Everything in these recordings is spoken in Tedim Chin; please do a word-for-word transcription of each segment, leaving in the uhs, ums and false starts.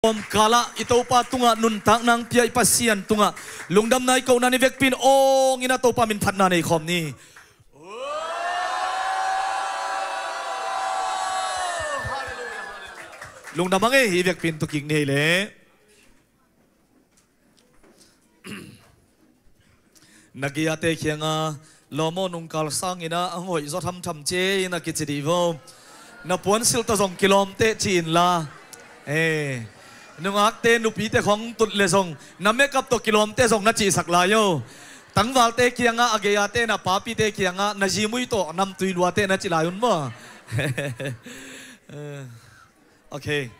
Om kalah i Topa tungah nuntak nang pia i Pasian tungah lungdamna i kohna ni vekpi in awng in a Topa min phatna nei khawm ni. Lungdam a ngei hi vekpi in tukik nei le. Na gei-ate kiangah lawm aw, nungkal sangin ah ang hoih zaw thamtham ci e in a kici dih vo. Na puansilh tawh zong kilawm teh ci inla. Eh, nungakte nupite khawng tut le zong na makeup tawh kilawm teh zong na cihsak lai aw. Tangvalte kiangah, a gei-ate na papite kiangah na zimui tawh namtui lua teh na ci lai un maw. Eh, okay.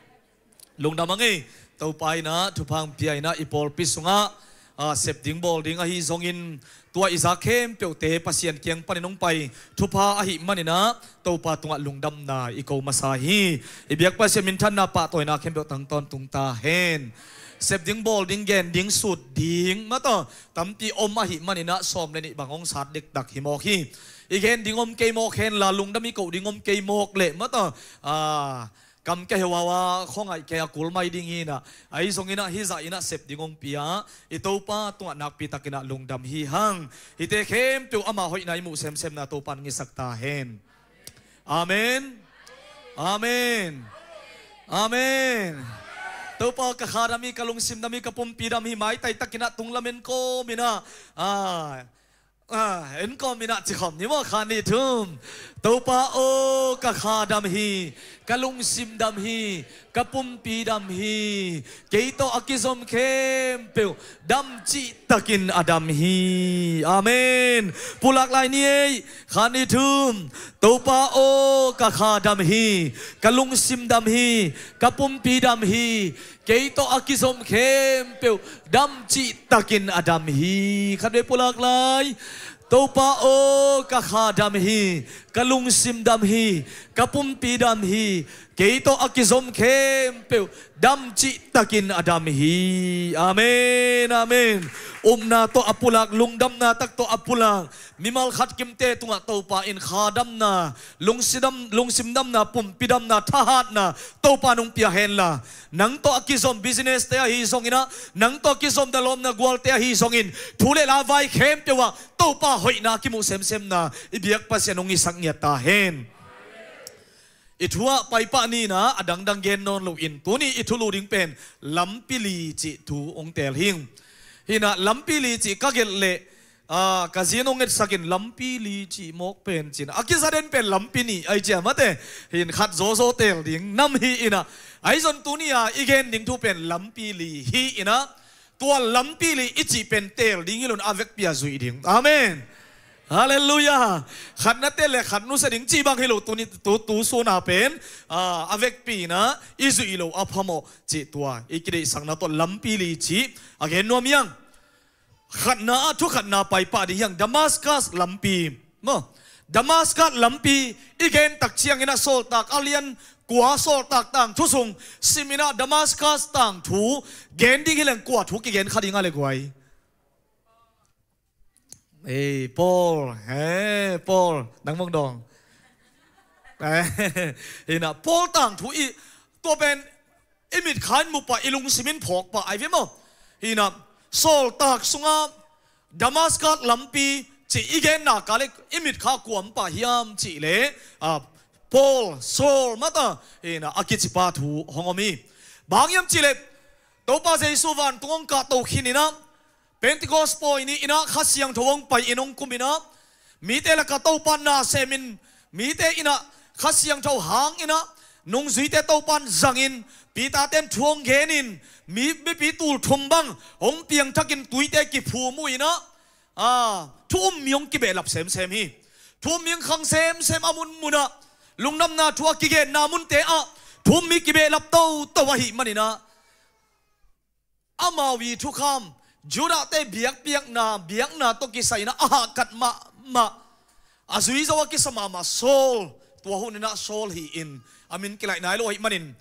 Lungdam a ngei. Topa in ah thupha hong pia in ah i pawlpi sungah, ah, sep ding bawl ding ahi zongin tua i zak khempeuhte Pasian kiang panin hong pai thupha ahih manin ah Topa tungah lungdamna i ko masa hi. I biak Pasian minthanna pahtawina khempeuh tang tawntung ta hen. Sep ding bawl ding, gen ding sut ding mataw tampi om ahih manin ah sawm le nih bang hong sat dektak hi mawk hi. I gen ding om kei mawk hen la, lungdam i koh ding om kei mawk leh mataw, ah, kam ka heuhau a khuangaih kei a kul mai ding hi in ah, ahi zongin ah hih zah in ah sep ding hong pia i Topa tungah nakpi takin ah lungdam hi hang. Hihte khempeuh ama hoihna i muh semsemna Topa in ngisak ta hen. Amen. Amen. Amen. Topa aw, ka kha dam hi, ka lungsim dam hi, ka pumpi dam hi, maitai takin ah tung lamen kawmin ah, ah, ah, en kawmin ah ci khawm ni maw, khat nih thum. Topa aw, ka kha dam hi, ka lungsim dam hi, ka pumpi dam hi, kei tawh a kizom khempeuh dam cihtakin a dam hi. Amen. Pulak lai ni ei, khat nih thum. Topa aw, ka kha dam hi, ka lungsim dam hi, ka pumpi dam hi, kei tawh a kizom khempeuh dam cihtakin a dam hi. Khatvei pulak lai. Topa aw, ka kha dam hi, ka lungsim dam hi, ka pumpi dam hi, kei tawh a kizom khempeuh dam cihtakin a dam hi. Amen, amen. Upna tawh a pulak, lungdamna tak tawh a pulak mimal khat kimte tungah Topa in kha damna, lungsim dam, lungsim damna, pumpi damna, thahatna Topa in hong pia henla, nang tawh a kizom business-te ahi zongin ah, nang tawh a kizom na lawm na gualte ahi zongin, thu le la vai khempeuh ah Topa hoihna a kimuh semsemna i biak Pasian hong ngisak ngiat ta hen. I thu ah paipah ni in ah a dangdang gen nawn loin tuni i thulu ding pen lampi li cih thu hong teel hi. Hi in ah lampi li cih ka gelh leh, ah, ka zi in hong etsak in, lampi li cih mawk pen ci in ah, a kiza den pen lampi nih ahi cia mate. Hi in khat zawzaw teel ding nam hi in ah, ahi zong tuni a i gen ding thu pen lampi li hi in ah, tua lampi li i cih pen teel ding hi lo in a vekpi a zuih ding. Amen. Halleluiah. Khat na teel leh khat nusia ding cih bang hi lo, tuni tu, tu sun a pen, ah, a vekpi in ah i zuih loh a phamawh cih tua i kideihsakna tawh lampi li cih a gen nuam hi hang. Khatna ah thu khatna paipah ding hi hang, Damascus lampi. Maw, Damascus lampi i gen tak ciangin ah Sawltak a lian kua, Sawltak tangthu sung sim in ah Damascus tangthu gen ding hi leng kua thu kigen kha ding a le guai? Ei, Paul. He, Paul. Nang mong dawng. Hi in ah Paul tangthu i, tua pen i mitkha in mu pah, i lungsim in phawk pah ahi ve maw. Hi in ah Sawltak sungah Damascus lampi cih i genna kal leh i mitkha kua om pah hiam cih leh, ah, Paul, Saul mata, hi in ah a kicipa thu hong om hi. Bang hiam cih leh Topa Jesu vantung hong kahto khin in ah, Pentecost pawi ni in ah Kha Siangtho hong pai in hong kum in ah, mite lakah Topa na sem in, mite in ah Kha Siangtho hang in ah, nungzuite Topa in zang in, Peter-te in thu hong gen in, mi, mipi tul thum bang hong piangthak in tuite kiphum uh in ah, ah, thu um mi hong kibehlap semsem hi. Thu um mi hong khang semsem a munmun ah, lungdamna thu a kigenna munte ah thu um mi kibehlap toto ahih manin ah, amau i thukham, Judah-te biakpiakna, biakna tawh kisai in ah a hahkat mahmah, a zui zo a kisa mahmah Saul, tua hun in ah Saul hi in, a min kilaih nai lo ahih manin,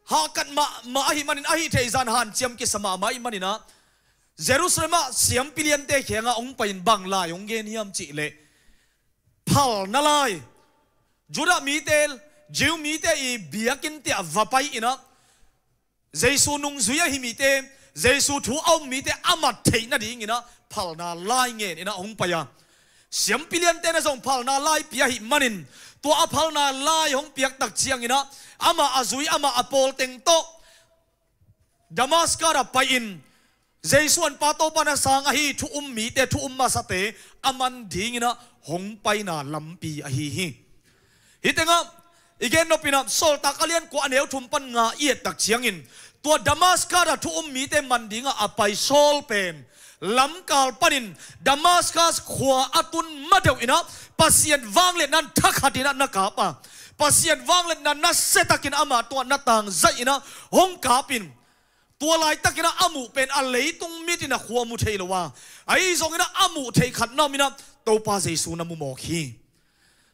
hahkat mahmah ahih manin, a hih theih zah in hanciam kisa mahmah ahih manin ah, Jerusalem ah siampi liante kiangah hong pai in bang lai hong gen hiam cih leh, phalna lai, Judah mite, Jew mite i biakinn te ah va pai in ah, Jesu nungzui ahi mite, Jesu thu a um mite a mat theih nadingin ah phalna lai ngen in ah hong pai a, siampi liante na zong phalna laipi ahih manin, tua a phalna lai hong piak tak ciangin ah amah a zui, amah a pawl teng tawh Damascus ah pai-in Jesu an pa Topa na sang ahi thu um mite, thu um masate a man dingin ah hong paina lampi ahi hi. Hih tengah i gen nop in ah Sawltak a lian kua, a neu thum pan nga i et tak ciangin, tua Damascus ah thu um mite man dingah a pai Saul pen lamkal panin Damascus khua a tun ma deuh in ah Pasian vangliatna in thakhat in ah na kap a, Pasian vangliatna in ah nasiatakin amah tungah na tangzaih in ah hong kap in, tua laitakin ah a muh pen a leitung mit in ah khua mu thei lo a, ahi zongin ah a muh theih khat na om in ah Topa Jesu na mu mawk hi.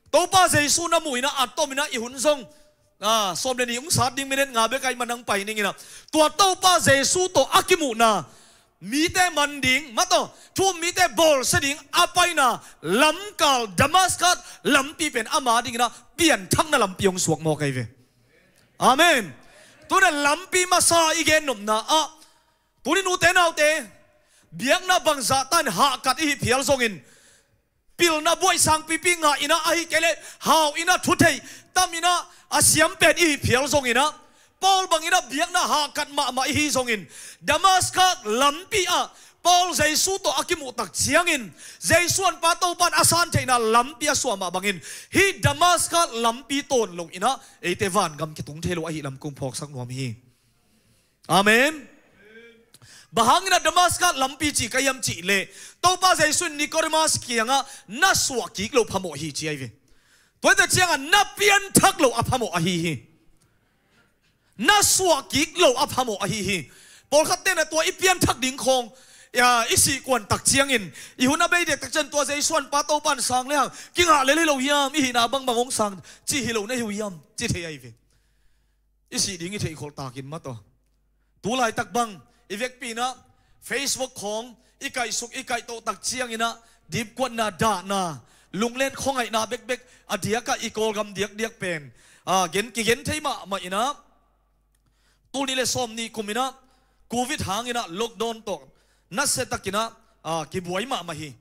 Topa Jesu na mu in ah a tom in ah i hun zong, ah, sawm le nih hong sat ding minute nga bek ahih man hong pai ning in ah, tua Topa Jesu tawh a kimuhna, mite man ding, mah tawh thu um mite bawlsia ding a paina lamkal Damascus lampi pen ama dingin ah pianthakna lampi hong suak mawk ahi ve. Amen. Tuna lampi masa i gen nopna ah, tuni nute naute, biakna bangzah tan hahkat i hih phial zongin, pilna buaih sangpipi ngah in ah, ahi kei leh hau in ah, thu thei tam in ah, a siam pen i hih phial zongin ah, Paul bangin ah biakna hahkat mahmah i hi zongin, Damascus lampi ah Paul Jesu tawh a kimuh tak ciangin, Jesu an pa Topa in a san theihna lampi a suah mah bangin, hih Damascus lampi tawn lo in ah eite vangam kitung thei lo ahih lam kong phawksak nuam hi. Amen. Bang hangin ah Damascus lampi ci ka hiam cih leh, Topa Jesu in Nicodemus kiangah na suah kik loh phamawh hi ci ahi ve. Tua hi tak ciangah na pianthak loh a phamawh ahi hi. Na suah kik loh a phamawh ahi hi. Pawlkhat ten ah tua i pianthak ding khawng, ya, i sih kuan tak ciangin, i hun a bei dek tak ciang tua Jesu an pa Topa in sang le hang kingah lel hi lo hiam, i hihna bangbang hong sang ci hi lo na hi uh hiam, ci thei ahi ve. I sih ding i theih kholh takin mah tawh, tu laitak bang i vekpi in ah Facebook khawng i kaihsuk i kaihtoh tak ciangin ah dipkuatna, dahna, lunglen khuangaihna bekbek a diakah i Kawlgam diakdiak pen, a, gen, kigen thei mahmah in ah, tul nih le sawm nih kum in ah Covid hangin ah lockdown tawh nasiatakin ah, a, kibuai mahmah hi.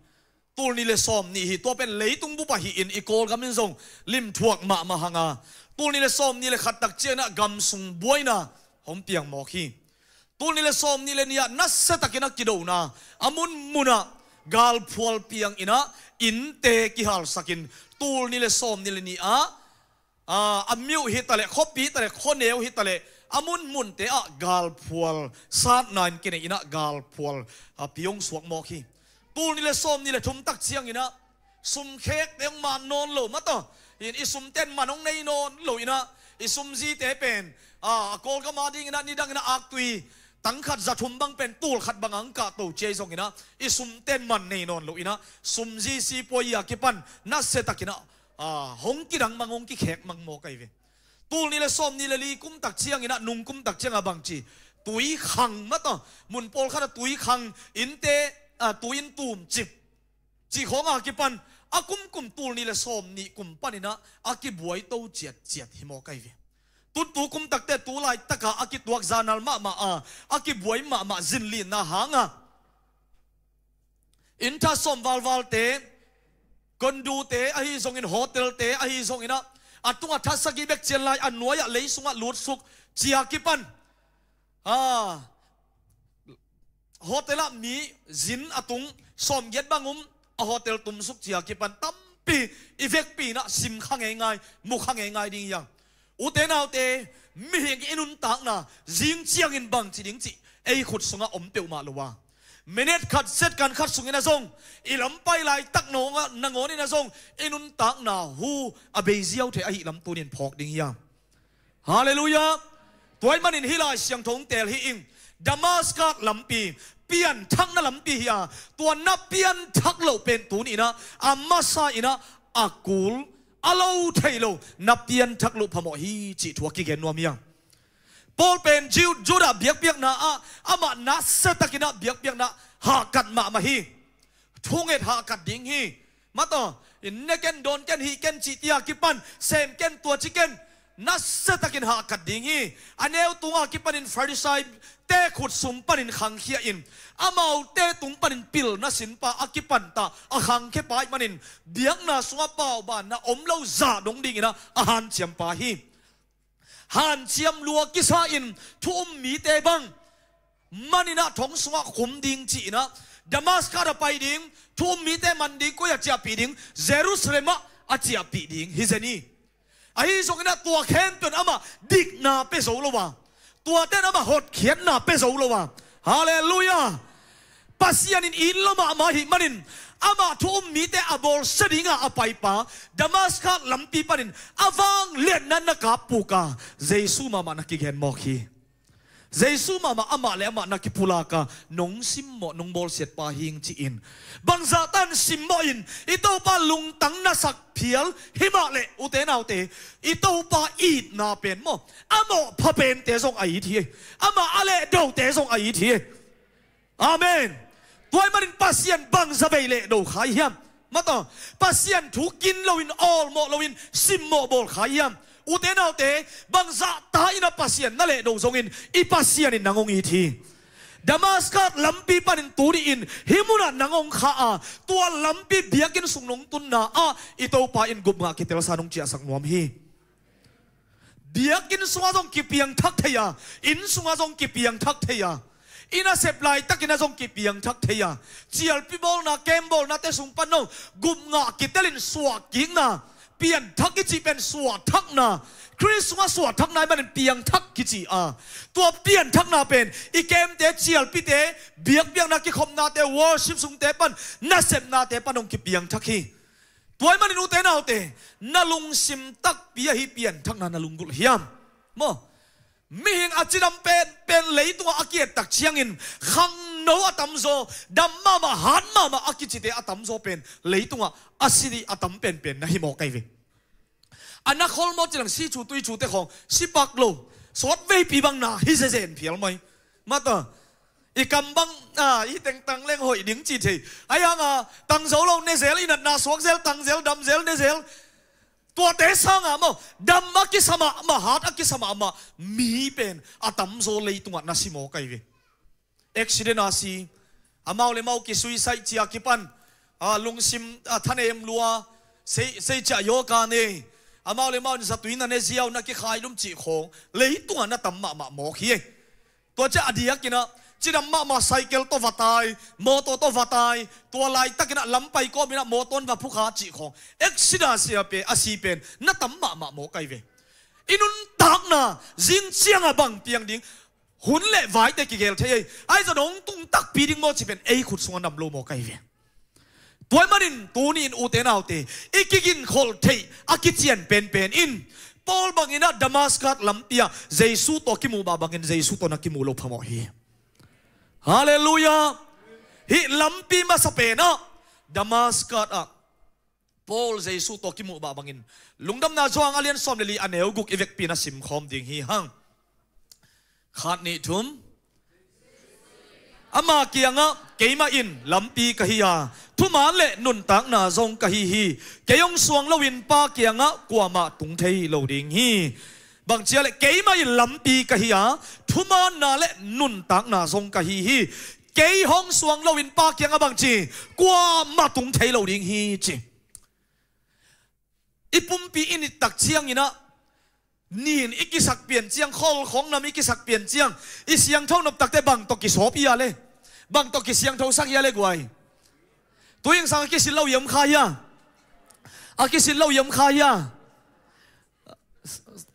Tul nih le sawm nih hi, tua pen leitung bup ahi in i Kawlgam in zong limthuak mahmah hang a, tul nih le sawm nih le khat tak ciangin ah gam sung buaina hong piang mawk hi. Tul nih le sawm nih le nih ah nasiatakin ah kidona, a munmun ah galphual piang in ah innte kihalsak in, tul nih le sawm nih le nih ah, a, a myo hi ta leh, khuapi hi ta leh, khuaneu hi ta leh, a munmunte ah galphual satna in kinei in ah galphual, a, pi hong suak mawk hi. Tul nih le sawm nih le thum tak ciangin ah sumkhekte hong man nawn lo mah tawh, in i sumte in man hong nei nawn lo in ah, i sumzite pen, a, a Kawlgam a dingin ah nidangin ah aktui tang khat za thum bang pen tul khat bang hong kahto ci ahi zongin ah, i sumte in man nei nawn lo in ah, sumzi sipuai a kipan nasiatakin ah, a, hong kidang mang, hong kikhek mang mawk ahi ve. Tul nih le sawm nih le li kum tak ciangin ah, nung kum tak ciangah bangci, tuikhang mah tawh, mun pawlkhat ah tuikhang, innte, a, tui in tumcip cih khawng a kipan, a kumkum tul nih le sawm nih kum panin ah a kibuai to ciatciat hi mawk ahi ve. Tutu kum takte tu laitak a a kituak zanal mahmah a, a kibuai mahmah zinlinna hang a, inn tha sawm valvalte, condute ahi zongin, hotelte ahi zongin ah, a tungah tha sagih bek cian lai, a nuai ah lei sungah lutsuk ci a kipan, a, hotel ah mi zin a tung sawmgiat bang um, a hotel tumsuk ci a kipan tampi i vekpi in ah sim kha ngeingai, mu kha ngeingai ding hi hang. Ute naute, mihing i nuntakna zing ciangin bangci ding cih ei khut sungah om peuhmah lo a, minute khat, second khat sungin ah zong, i lampai laitak nangawn in ah zong i nuntakna hu a bei ziau thei ahih lam tunin phawk ding hi hang. Halleluiah. Tua ahih manin hih Lai Siangtho hong teel hi ing. Damascus lampi, pianthakna lampi hi a, tua na pianthak loh pen tuni in ah, a masa in ah, a kul a lo thei lo na pianthak loh phamawh hi cih thu a kigen nuam hi a. Paul pen Ju-, Judah biakpiakna ah amah nasiatakin ah biakpiakna hahkat mahmah hi. Thunget hahkat ding hi. Mah tawh, in ne ken, dawn ken, hih ken cih, tia kipan, sem ken, tua ci ken, Nasiatakin hahkat ding hi. A neu tunga kipanin Farisai te khut sung panin khangkhia in, amaute tung panin pilna sinpa a kipanta a khangkhia pa ahih manin biakna sungah paubanna om lo zah dong dingin ah a hanciam pa hi. Hanciam lua kisa in thu um mite bang manin ah thong sungah khum ding ci-in ah Damaskas a pai ding, thu um mite man ding, koi a ciahpih ding, Jerusalem ah a ciahpih ding hi zen hi. Ahi zongin ah tua khempeuh in amah dikna pia zo lo a, tuate in amah hotkhiatna pia zo lo a. Halleluiah. Pasian in it lo mahmah ahih manin amah thu um mite a bawlsia dinga a paipa Damaskas lampi panin a vangliatna na kap puk a, Jesu mahmah na kigen mawk hi. Jesu mahmah amah le amah na kipulak a, nong simmawh, nong bawlsiat pa hing ci-in. Bangzah tan simmawh in i Topa lungtang na sak phial himah leh, ute naute, i Topa itna pen maw, a mawhpha pente zong a it hi. Amah a lehdote zong a it hi. Amen. Tua ahih manin Pasian bangzah vei lehdo kha i hiam? Mataw, Pasian thu kin loin, awlmawh loin simmawh bawl kha i hiam? Ute naute, bangzah ta in ah Pasian na lehdo zongin i Pasian in nang hong it hi. Damaskas lampi panin tuni-in hih munah nang hong kha a, tua lampi biakinn sung nong tunna ah i Topa in gupngah kitelsa nong ciahsak nuam hi. Biakinn sungah zong kipiangthak thei a, inn sungah zong kipiangthak thei a, i nasep laitakin ah zong kipiangthak thei a, cialpi bawlna, camp bawlnate sung pan zong gupngah kitelin suahkikna, pianthak i cih pen suahthakna, Khrist sungah suahthakna ahih manin piangthak kici a, tua pianthakna pen i campte, cialpite, biakpiakna kikhopnate, worship sungte pan, nasepnate pan zong kipiangthak hi. Tua ahih manin ute naute, na lungsim takpi ahi pianthakna na lunggulh hiam? Maw, mihing a cidam penpen leitungah a ki-et tak ciangin khangno a tamzaw, dam mahmah, hat mahmah a kicite a tamzaw pen leitungah a si a tam penpen na hi mawk ahi ve. A na kholmaw cilang si cu tui cute khawng si pak lo, sawt veipi bang na hi zezen phial mai. Mataw, i kam bang, a, i teng tang leng hoih ding ci thei. Ahi hanga tang zo lo ne zel, i natna suak zel, tang zel, dam zel, ne zel. Tuate sanga maw, dam a kisa mahmah, hat a kisa mahmah mi pen a tamzaw leitungah na si mawk ahi ve. Accident a si, amau le mau kisuicide cia kipan, a, lungsim, a, thanem lua, sei, sei cia yoga ne, amau le mau in zatui na ne ziau, na kikhai lum cih khawng leitungah na tam mahmah mawk hi. Tua ciah a diakin ah cidam mahmah cycle tawh va tai, mawtaw tawh va tai, tua laitakin ah lampai kawmin ah mawtaw in va phukha cih khawng, accident a si pen, a si pen na tam mahmah mawk ahi ve. I nuntakna zing ciangah bang piang ding, hun le vaite kigel thei ei. Ahi zong hong tung takpi ding maw cih pen ei khut sungah nam lo mawk ahi ve. Tua ahih manin tuni-in ute naute, i kiginkholh theih a kician penpen in, Paul bangin ah Damaskas lampi ah Jesu tawh kimuh mah bangin Jesu tawh na kimuh loh phamawh hi. Halleluiah. Hih lampi masa pen ah Damaskas ah Paul Jesu tawh kimuh mah bangin, Lungdamna Johan a lian sawm le li a neu guk i vekpi na simkhawm ding hi hang. Khat, nih, thum. Ama kiangah, "Keimah in lampi ka hi a, thuman le nuntakna zong ka hi hi. Kei hong suang loin Pa kiangah kuamah tung thei lo ding hi." Bang cia leh, "Keimah in lampi ka hi a, thumanna le nuntakna zong ka hi hi. Kei hong suang loin Pa kiangah," bang ci, "kuamah tung thei lo ding hi," ci. I pumpi i nit tak ciangin ah, nin i kisak pian ciang, kholkhong nam i kisak pian ciang, i siangtho nop takte bang tawh kisawp hi a le, bang tawh kisiangthosak hi a le guai. Tuingsang a kisil lo hiam kha hi a, a kisil lo hiam kha hi a.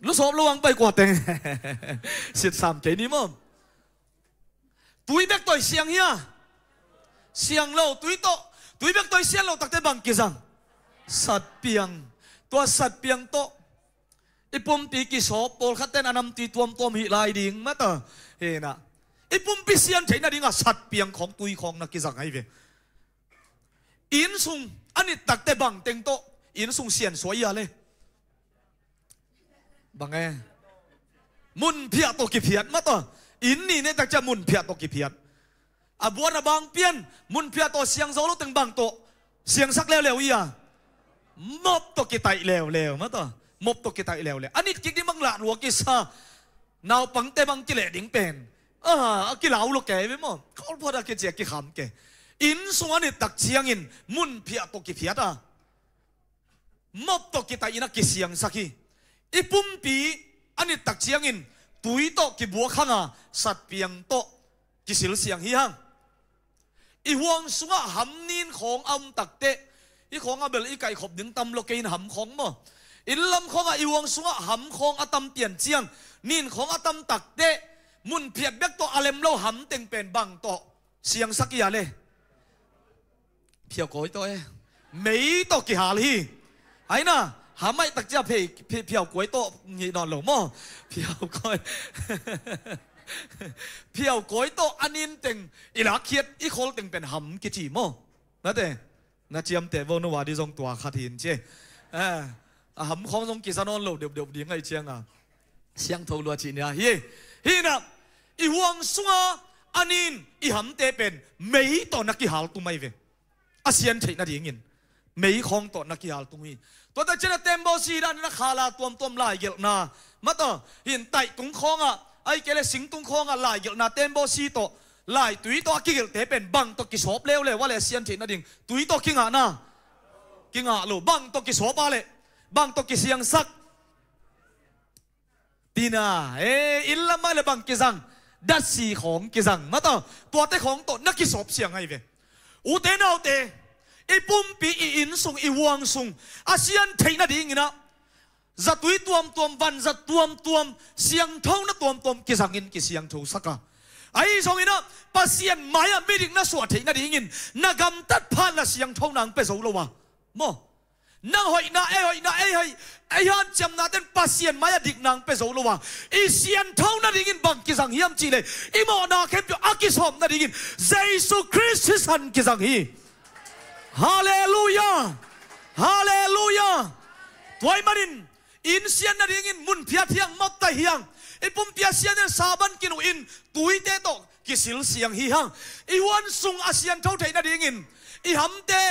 Lusawp lo ang pai kua teng. Sitsam kei ni maw. Tui bek tawh i siang hi a, siang lo, tui tawh, tui bek tawh i siang lo takte bang kizang? Satpiang. Tua satpiang tawh i pumpi kisawp, pawlkhat ten a namtui tuamtuam hih lai ding mata. Hena, i pumpi sian theih nadingah satpiang khawng, tui khawng na kizang ahi ve. Inn sung a nit takte bang teng tawh inn sung siansuah hi a le? Bang e? Munphiah tawh kiphiat mata. Inn ni ne tak ciah munphiah tawh kiphiat. A buan a bang pian, munphiah tawh siang zo lo teng bang tawh siangsak leuleu hi a? Mop tawh kitaih leuleu mata. Mop tawh kitaih leuleu. A nit kik ding bang lah lua kisa. Naupangte bang kileh ding pen, a, a kilau lo kei ve maw. Khawl phot a kici a kikham kei. Inn sung a nit tak ciangin mun phiah tawh kiphiat a, mop tawh kitaih in a kisiangsak hi. I pumpi a nit tak ciangin tui tawh kibuak hang a, satpiang tawh kisilsiang hi hang. I huang sungah ham nin khawng a om takteh, i khawng a bel i kaihkhop ding tam lo kei in ham khawng maw. Inn lam khawngah i huang sungah ham khawng a tam pian ciang, nin khawng a tam takteh, mun phiat bek tawh a lem lo ham teng pen bang tawh siangsak hi a le. Phiaukawi tawh e. Mei tawh kihal hi. Aina, ham aih tak cia phei, phei, phiaukawi tawh ngih nawn lo maw. Phiaukawi. Phiaukawi tawh a nin teng i lakkhiat i khol teng pen ham kici maw. Nate, na ciamteh vo, no wadi zong tua khat hin ci. A, a ham khawng zong kisa nawn lo deuhdeuh ding aih cianga siangtho lua cih nia hi. Hi inah, i huang sunga a nin i hamte pen mei tawh na kihal tum ahi ve. A sian theih nadingin mei khawng tawh na kihal tung hi. Tuate cian a tembaw si dan na khala tuamtuam laigelhna, mataw hin taih tung khawngah, ahi kei le sing tung khawngah laigelhna tembaw si tawh, lai tui tawh a kigelhte pen bang tawh kisawp leuleu a le a sian theih nading? Tui tawh kingahna, kingah lo. Bang tawh kisawp a le, bang tawh kisiangsak? Tina, e, inn lam ah le bang kizang? Datsi khawng kizang, mataw. Tuate khawng tawh na kisawp siang ahi ve. Ute naute, i pumpi, i inn sung, i huang sung a sian theih nadingin ah, zatui tuamtuam, vanzat tuamtuam, siangthona tuamtuam kizangin kisiangthosak a. Ahi zongin ah, Pasian mai-ah midik na suah theih nadingin na gamtat phat la siangthona hong pia zo lo a, maw. Nang hoihna, ei hoihna, ei hoih, ei hanciamna ten Pasian mai-ah dikna hong pia zo lo a, i siantho nadingin bang kizang hiam cihleh, i mawhna khempeuh a kisawp nadingin Jesu Khrist sisan kizang hi. Halleluiah. Halleluiah. Tua ahih manin inn sian nadingin mun phiat hiang, mop taih hiang, i pumpi a sian in saban kinuh in tuite tawh kisilsiang hi hang. I huan sung a siantho theih nadingin, i hamte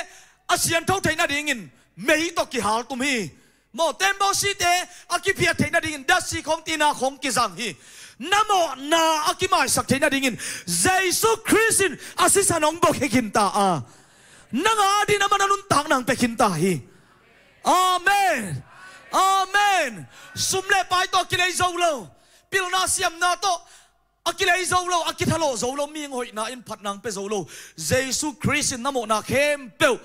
a siantho theih nadingin mei tawh kihal tum hi. Maw, tembaw site a kiphiat theih nadingin datsi khawng, tina khawng kizang hi. Na mawhna a kimaisak theih nadingin Jesu Khrist in a sisan hong buak hi khinta a, nang adingin amah na nuntakna hong pia khinta hi. Amen. Amen. Sum le pai tawh a kilei zo lo, pilna siamna tawh a kilei zo lo, a kithalawh zo lo, mihing hoihna in phatna hong pia zo lo, Jesu Khrist in na mawhna khempeuh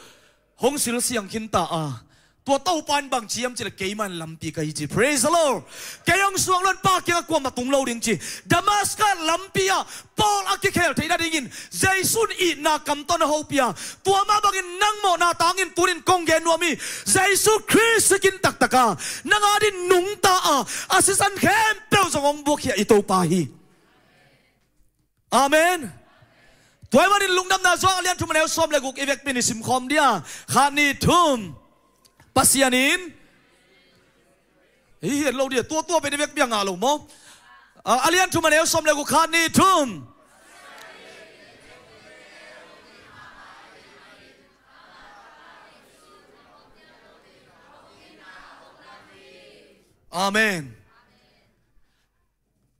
hong silsiang khinta a, tua Topa in bang ci hiam cihleh, keimah in lampi ka hi ci. Praise the Lord. Kei hong suang lo in Pa kiangah kuamah tung lo ding ci. Damascus lampi ah Paul a kikhel theih nadingin Jesu in itna kam tawh na hopih a, tua mah bangin nang mawhna tangin tunin kong gen nuam hi. Jesu Khrist sikin taktak a, nang adingin nungta a, a sisan khempeuh zong hong buakkhia i Topa hi. Amen. Tua ahih manin Lungdamna Zuang a lian thum a neu sawm le guk i vekpi in i simkhawm ding a. Khat, nih, thum. Pasian in, hi hiat lo ding a, tua tua pen i vekpi a ngah lo maw. A, a lian thum a neu sawm le guk, khat, nih, thum. Amen.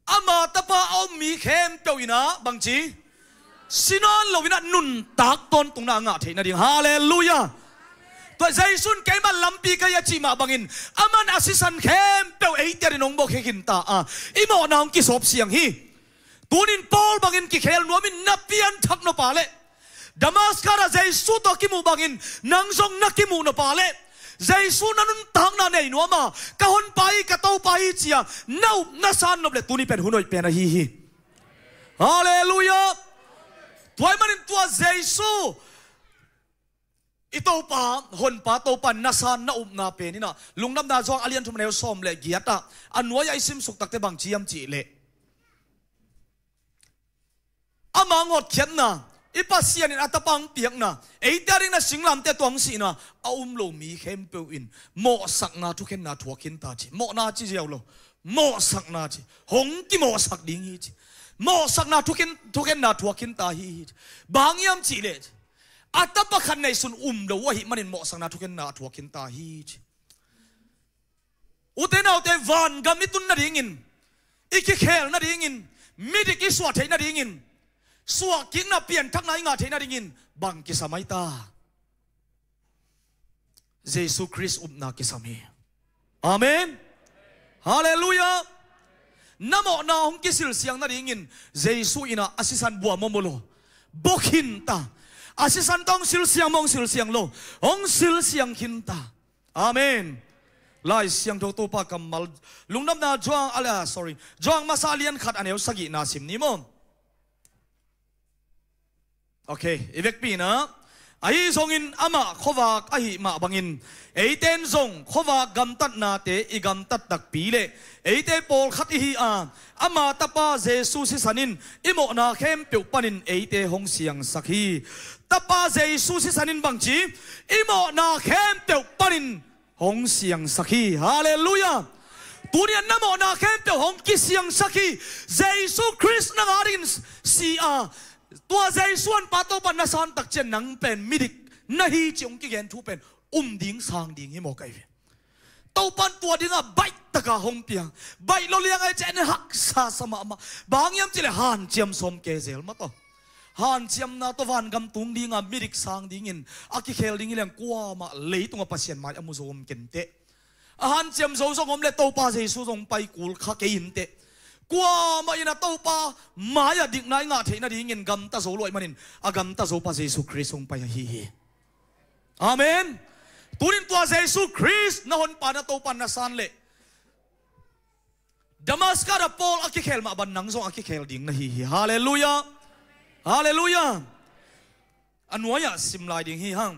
Ama tapa a om mi khempeuh in ah bangci, si nawn lo in ah nuntak tawntungna a ngah theih nading. Halleluiah. Tua Jesu in keimah lampi ka hi a cih mah bangin, aman a sisan khempeuh eite adingin hong buakkhia khinta a, i mawhna hong kisawp siang hi. Tunin Paul bangin kikhel nuam in, na pianthak nop a leh, Damascus ah Jesu tawh kimuh bangin nang zong na kimuh nop a leh, Jesu na nuntakna nei nuam a, ka honpa hi, ka Topa hi ci-a na up na san nop leh, tuni pen hun hoih pen ahi hi. Halleluiah. Tua ahih manin tua Jesu, i Topa, honpa Topa na san na upna pen in ah, Lungdamna Zuang a lian thum a neu sawm le giat ah, a nuai-ah i simsuk takteh bangci hiam cihleh, ama hong hotkhiatna, i Pasian in a tapa hong piakna, eite adingin a singlamteh tawh hong sihna, a um lo mi khempeuh in mawhsakna thukhenna thuak khinta ci. Mawhna ci ziau lo, mawhsakna ci. Hong kimawhsak ding hi ci. Mawhsakna thukhen, thukhenna thuak khinta hi hi ci. Bang hiam cihleh, a tapa khat neihsun um lo uh ahih manin mawhsakna thukhenna a thuak khinta hi ci. Ute naute, vangam i tun nadingin, i kikhel nadingin, midik i suah theih nadingin, suahkikna pianthakna i ngah theih nadingin bang kisam ai ta? Jesu Khrist upna kisam hi. Amen. Halleluiah. Na mawhna hong kisilsiang nadingin Jesu in ah a sisan bua maw, maw lo, bua khin ta. A sisan tawh hong silsiang maw, hong silsiang lo, hong silsiang khin ta. Amen. Lai Siangtho Topa kammal, Lungdamna Johan, ah, sorry, Johan Masa a lian khat a neu sagihna sim ni maw. Ok, i vekpi in ah, ahi zongin amah khuavak ahih mah bangin eite in zong khuavak gamtatnate i gamtat takpi leh eite pawlkhat ihi a, ama Tapa Jesu sisan in i mawhna khempeuh panin eite hong siangsak hi. Tapa Jesu sisan in bangci, i mawhna khempeuh panin hong siangsak hi. Halleluiah. Tuni-in na mawhna khempeuh hong kisiangsak hi. Jesu Khrist nang adingin si a, tua Jesu an pa Topa na san tak ciang nang pen midik na hi cih hong kigen thu pen um ding sang ding hi maw, ka hi ve. Topa in tua dingah baih taka hong piang. Baih lo liang ai ciang haksa sa mahmah. Bang hang hiam cih leh hanciam sawm kei zel mah tawh. Hanciamna tawh vangam tung dinga midik sang dingin a kikhel ding hi leng kuamah leitungah Pasian mai a mu zo om kei inteh. A hanciam zo zong om leh Topa Jesu zong pai kul kha kei inteh. Kuamah in a Topa mai-ah dikna i ngah theih nadingin gamta zo lua ahih manin a gamta zo pa Jesu Khrist hong pai ahi hi. Amen. Tunin tua Jesu Khrist na honpa na Topa na san leh Damascus ah Paul a kikhel mah bang nang zong a kikhel ding na hi hi. Halleluiah. Halleluiah. A nuai-ah sim lai ding hi hang.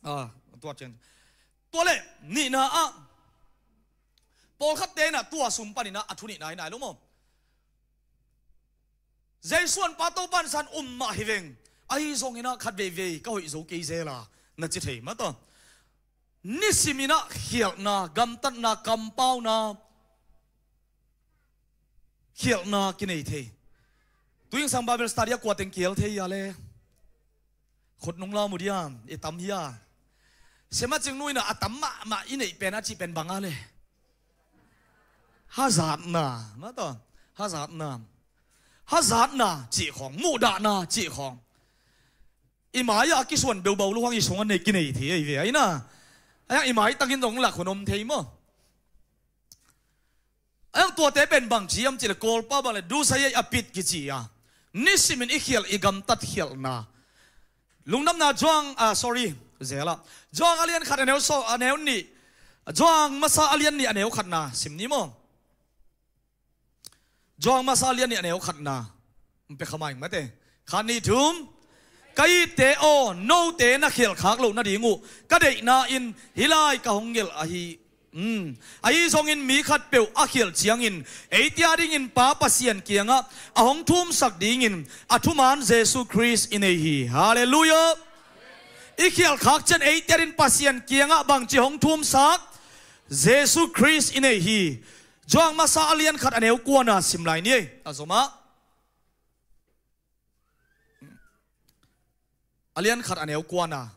Ah, tua ciang. Tua leh nihna ah, pawlkhatte in ah tua sung panin ah a thu nihna hi nai lo maw. Jesu an pa Topa in san um mah hi veng. Ahi zongin ah khat veivei ka hoih zo kei zel a, na ci thei mah tawh. Nisimin ah khialhna, gamtatna, kampauna, khialhna kinei thei. Tuingsang Bible study ah kua teng kial thei a le? Khut nung lau mu dia, i tam hia? Sia Macing nu in ah a tam mahmah i neih pen a cih pen bang a le? Hazatna, mah tawh. Hazatna. Hazatna cih khawng, muhdahna cih khawng. I mai-ah a kisuan beubau lo hang i sungah nei kinei thei ahi ve, ahi na. Ahi hang i maitangin zong lak hun om thei maw. Ahi hang tuate pen bangci hiam cih leh Kawlpa bang leh dusa ei a pit kici a. Nisimin i khialh i gamtat khialhna. Lungdamna Johan, ah, sorry, zel ah. Johan a lian khat a neu sawm, a neu nih. Johan Masa a lian nih a neu khatna sim ni maw. Johan Masa a lian nih a neu khatna. Hong pia kha mai mate. Khat, nih, thum. Ka itte aw, note na khialhkhak loh nading uh ka deihna-in hih lai ka hong gelh ahi. Hmm. Ahi zongin mi khatpeuh a khialh ciangin eite adingin Pa Pasian kiangah a hong thumsak dingin a thuman Jesu Khrist i nei hi. Halleluiah. I khialhkhak ciang eite adingin Pasian kiangah bangci hong thumsak? Jesu Khrist i nei hi. Johan Masa a lian khat a neu kuana sim lai ni ei. A zom ah. A lian khat a neu kuana.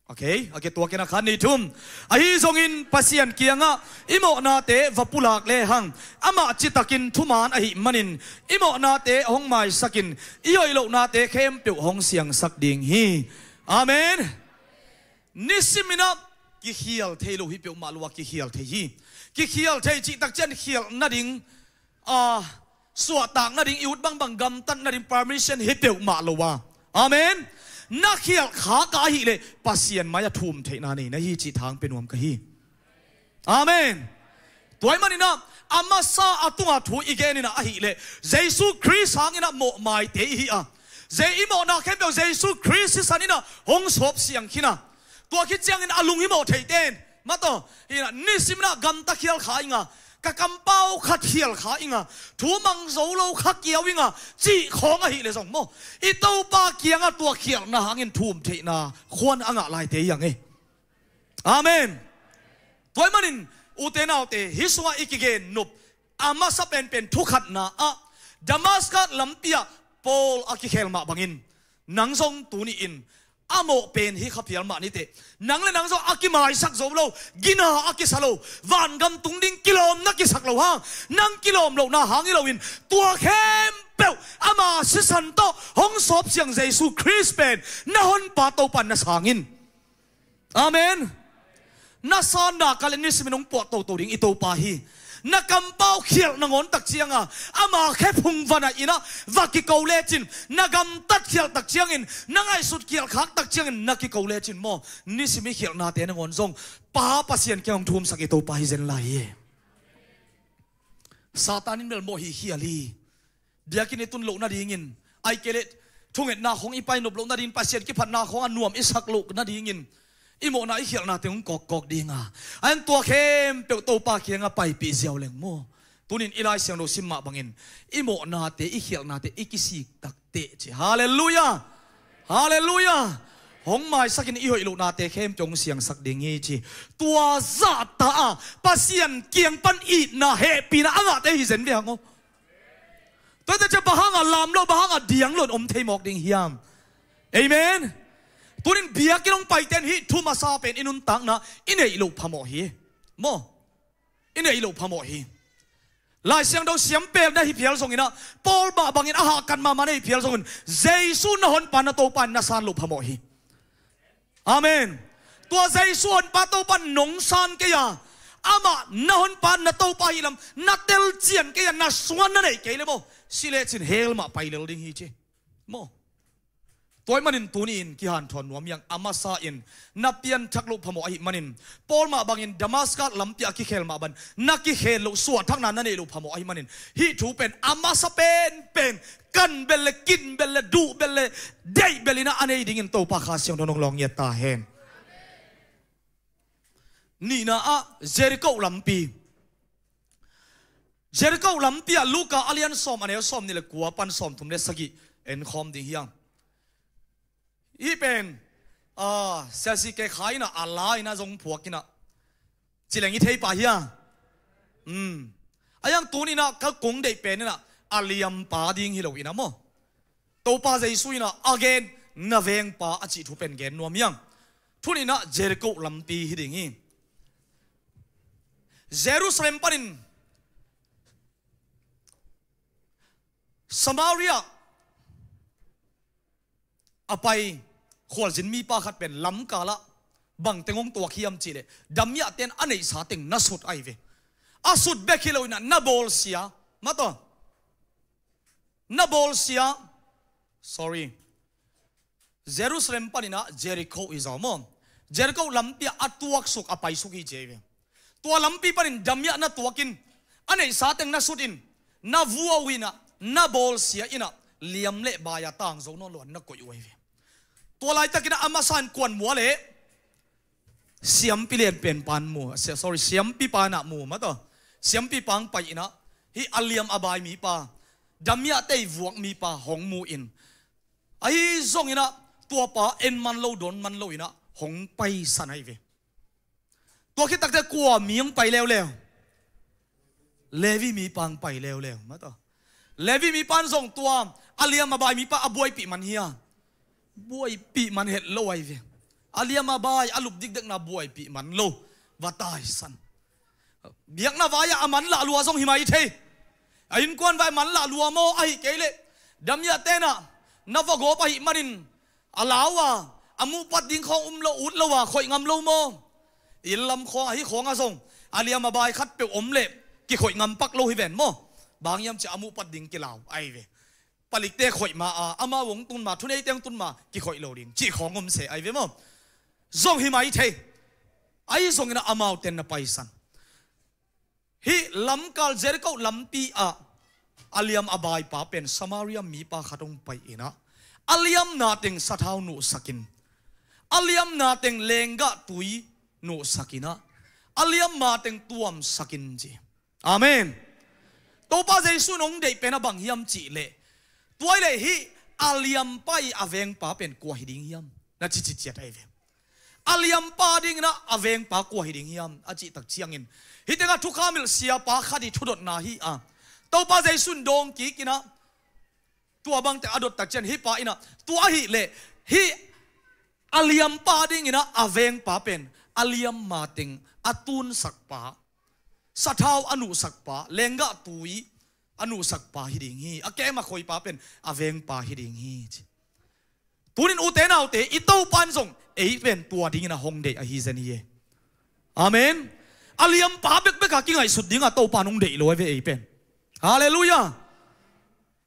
Ok, a kituakin a, khat, nih, thum. Ahi zongin Pasian kiangah i mawhnate va pulak lehang amah citakin thuman ahih manin i mawhnate hong maisakin i hoih lohnate khempeuh hong siangsak ding hi. Amen. Nisimin ah kikhial thei lo hi peuhmah lo a kikhial thei hi. Kikhial thei cih tak ciang khialh nading, a, suahtak nading, i ut bangbang gamtat nading permission hi peuhmah lo a. Amen. Na khialhkhak a ahih leh Pasian mai-ah thum theihna nei na hi cih thang pia nuam ka hi. Amen. Tua ahih manin ah, a masa a tunga thu i genin ah ahih leh Jesu Khrist hangin ah mawhmaite i hi a. Zei i mawhna khempeuh Jesu Khrist sisan in ah hong sawp siang khin a. Tua khit ciangin a lung i mawh theite in, mah tawh, hi in ah, nisimin ah gamta khial kha ing a, ka kampau khat khial kha ing a, thu mang zo lo kha kiau ing a, cih khawng ahih leh zong maw, i Topa kiangah tua khialhna hangin thum theihna khuan a ngah laite hi hang e. Amen. Tua ahih manin, ute naute, hih sungah i kigen nop a masa penpen thu khatna ah, Damascus lampi ah Paul a kikhel mah bangin, nang zong tuni-in A mawh pen hi kha phial mah niteh. Nang le nang zong a kimaisak zo lo, gina a kisa lo, vangam tung ding kilawmna kisak lo hang, nang kilawm lohna hang hi loin, tua khempeuh ama sisan tawh hong sawp siang Jesu Khrist pen na honpa Topa na sang in. Amen. Na sanna kal in nisimin hong puah toto ding i Topa hi. Na kampau khialh nangawn tak cianga ama khe phungvana inah va kiko lecin, na gamtat khialh tak ciangin, na ngaihsut khialh khak tak ciangin na kiko lecin maw, nisim i khialhnate nangawn zong Pa Pasian kiang hong thumsak i Topa hi zen lai hi. Satan in bel maw hi khial hi. Biakinn i tun loh nadingin, ai kei leh thungetna khong i painop loh nadingin, Pasian kiphatna khong a nuam i sak loh nadingin i mawhna i khialhnate hong kawkkawk dinga, a en tua khempeuh Topa kianga paipih ziau leng maw. Tunin i Lai Siangtho sim mah bangin i mawhnate, i khialhnate i kisik takteh ci. Halleluiah. Halleluiah. Hong maisakin i hoih lohnate khempeuh hong siangsak ding hi ci. Tua zahta a Pasian kiang pan itna hehpihna a ngahte hi zen ve hang aw. Tuate cia bang hanga lam lo, bang hanga diang lo in om thei mawk ding hiam? Amen. Tunin biakinn hong paiten hih thu masa pen i nuntakna i neih loh phamawh hi. Maw? I neih loh phamawh hi. Lai Siangtho siam pel na hi phial zonginah, Paul mah bangin a hahkat mahmah na hi phial zongin, Jesu na honpa na Topa in na san loh phamawh hi. Amen. Tua Jesu honpa Topa nong san kei a, amah na honpa na Topa hi lam na telcian kei a, na sungah na neih kei le maw, si lecin hell mah pai lel ding hi ci. Maw? Tua ahih manin tuni-in kihanthawn nuam hiang, a masa in na pianthak loh phamawh ahih manin, Paul mah bangin Damascus lampi a kikhel mah bang na kikhel loh, suahthakna na neih loh phamawh ahih manin, hih thu pen a masa penpen kan bel le, kin bel le, duh bel le, deih bel inah a nei dingin Topa Kha Siangtho in hong lawng ngiat ta hen. Nihna ah Jericho lampi. Jericho lampi ah Luka a lian sawm, a neu sawmnih le kua pan sawmthum le sagih enkhawm ding hiang. Hih pen, ah, siasi ke kha inah, a la inah zong phuak inah cileng i thei pah hia? Um. A hiang tuni inah ka kong deih pen inah a liampa ding hi lo inah maw, Topa Jesu inah a gen na vengpa a cih thu pen gen nuam hiang. Tuni inah Jericho lampi hi ding hi. Jerusalem panin Samaria a pai khualzin mipa khat pen lamkalah bangteng hong tuak hiam cihleh, damiahte in a neihsa teng na sut ahi ve. A sut bek hi lo inah na bawlsia, mataw, na bawlsia. Sorry. Jerusalem paninah Jericho i zaw maw? Jericho lampi ah a tuaksuk, a paisuk hi ci ahi ve. Tua lampi panin damiah na tuakin, a neihsa teng na sutin, na vuau inah, na bawlsia inah, liam le bai a tangzo nawn lo an na koih uh ahi ve. Tua laitakinah a masa in kuan mua le siampi lianpen pan mu, si-, sorry, siampi panah mu, mataw. Siampi pang pai inah hih a liam a bai mipa, damiahte i vuak mipa hong mu in, ahi zonginah tuapa en man lo, dawn man lo inah hong paisan ahi ve. Tua khit takte kua mi hong pai leuleu? Levi mipa hong pai leuleu, mataw. Levi mipa in zong tua a liam a bai mipa a buaipih man hia? Buaipih man het lo ahi ve. A liam a bai a lup dikdekna buaipih man lo. Va taisan. Biakna vai-ah a man lah lua zong hi mai thei. A innkuan vai man lah lua maw, ahi kei leh damiahte inah na va gawp ahih manin a lau a, a muhpat ding khawng um lo, ut lo a, khoih ngam lo maw? Inn lam khawng, ahi khawngah zong a liam a bai khat peuh om leh kikhoih ngam pak lo hi ven maw? Bang hiam ciah a muhpat ding kilau ahi ve. Palikte khoih ma a, amau hong tun ma, thuneite hong tun ma, kikhoih lo ding cih khawng om se ahi ve maw? Zong hi mai thei. Ahi zonginah amaute in na paisan. Hih lamkal Jericho lampi ah a liam a baipa pen Samaria mipa khat hong pai inah, a liamna teng sathau nuhsakin, a liamna teng lenggah tui nuhsakinah, a liamma teng tuamsakin ci. Amen. Topa Jesu in hong deih pen a bang hiam cihleh, tua hileh hih a liampa i a vengpa pen kua hi ding hiam? Na cici ciat ahi ve. A liampa dinginah a vengpa kua hi ding hiam a cih tak ciangin, hih tengah thukham hilh siapa khat i thudotna hi a, Topa Jesu in dawng kikinah tua bangte a dot tak ciang hih pa inah, tua ahihleh hih A liampa dingin ah a vengpa pen a liamma teng a tunsakpa, sathau a nuhsakpa, lenggah tui a nuhsakpa hi ding hi. A kem a khoipa pen a vengpa hi ding hi, ci. Tunin ute naute, i Topa in zong ei pen tua dingin a hong deih ahi zen hi e. Amen. A liampa bekbek a kingaihsut ding a Topa in hong deih lo a ve ei pen. Halleluiah.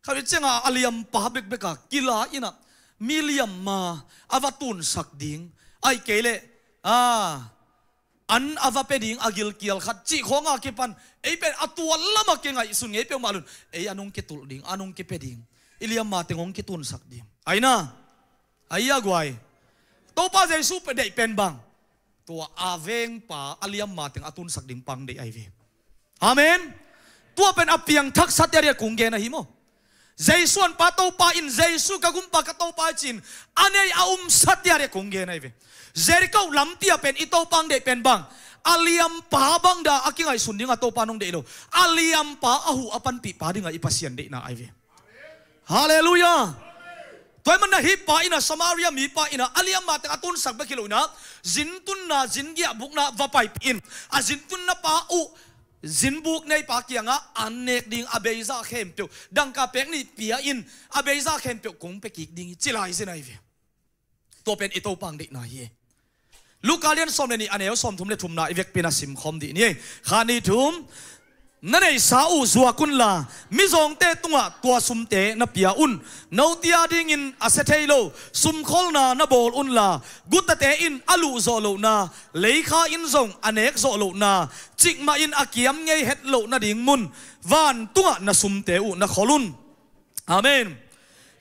Khat vei ciangah a liampa bekbek a kila in ah mi liamma a va tunsak ding, ahih kei leh, a, an a va pia ding a gilkial khat cih khawng a kipan ei pen a tua lamah kingaihsun ngei peuhmah lo in, ei an hong kitulh ding, an hong kipia ding, i liamma teng hong kitunsak ding. Aina, ai a guai. Topa Jesu pen deih pen bang, tua a vengpa a liamma teng a tunsak ding pa hong deih ahi ve. Amen. Tua pen a piangthaksa te a diak kong gen ahi maw. Jesu an pa Topa in, Jesu ka gumpa ka Topa ci-in a nei a umsa te a diak kong gen ahi ve. Jericho lampi ah pen i Topa hong deih pen bang, a liampa bang dah a kingaihsun ding a Topa in hong deih lo, a liampa a huh a panpihpa ding a i Pasian deihna ahi ve. Halleluiah. Tua ahih manin ah hih pa in ah, Samaria mipa in ah a liamma teng a tunsak bek hi lo in ah, zintunna, zin giahbukna va paipih in, a zintunna pa uh zinbuk neipa kiangah an nek ding a beisa khempeuh, dangka pek nih pia in, a beisa khempeuh kong pia kik ding hi, ci lai zen ahi ve. Tua pen i Topa hong deihna hi e. Luka lian sawm le nih, a neu sawmthum le thumna i vekpi in a simkhawm dih ni. Khat, nih, thum. Na neihsa uh zuak unla, mizawngte tungah tua sumte na pia un. Note a dingin a sia thei lo sumkholna na bawl unla, gutate in a luh zawh lohna, leikha in zong a nek zawh lohna, cikmah in a kiam ngei het loh nading mun vantungah na sumte uh na khol un. Amen.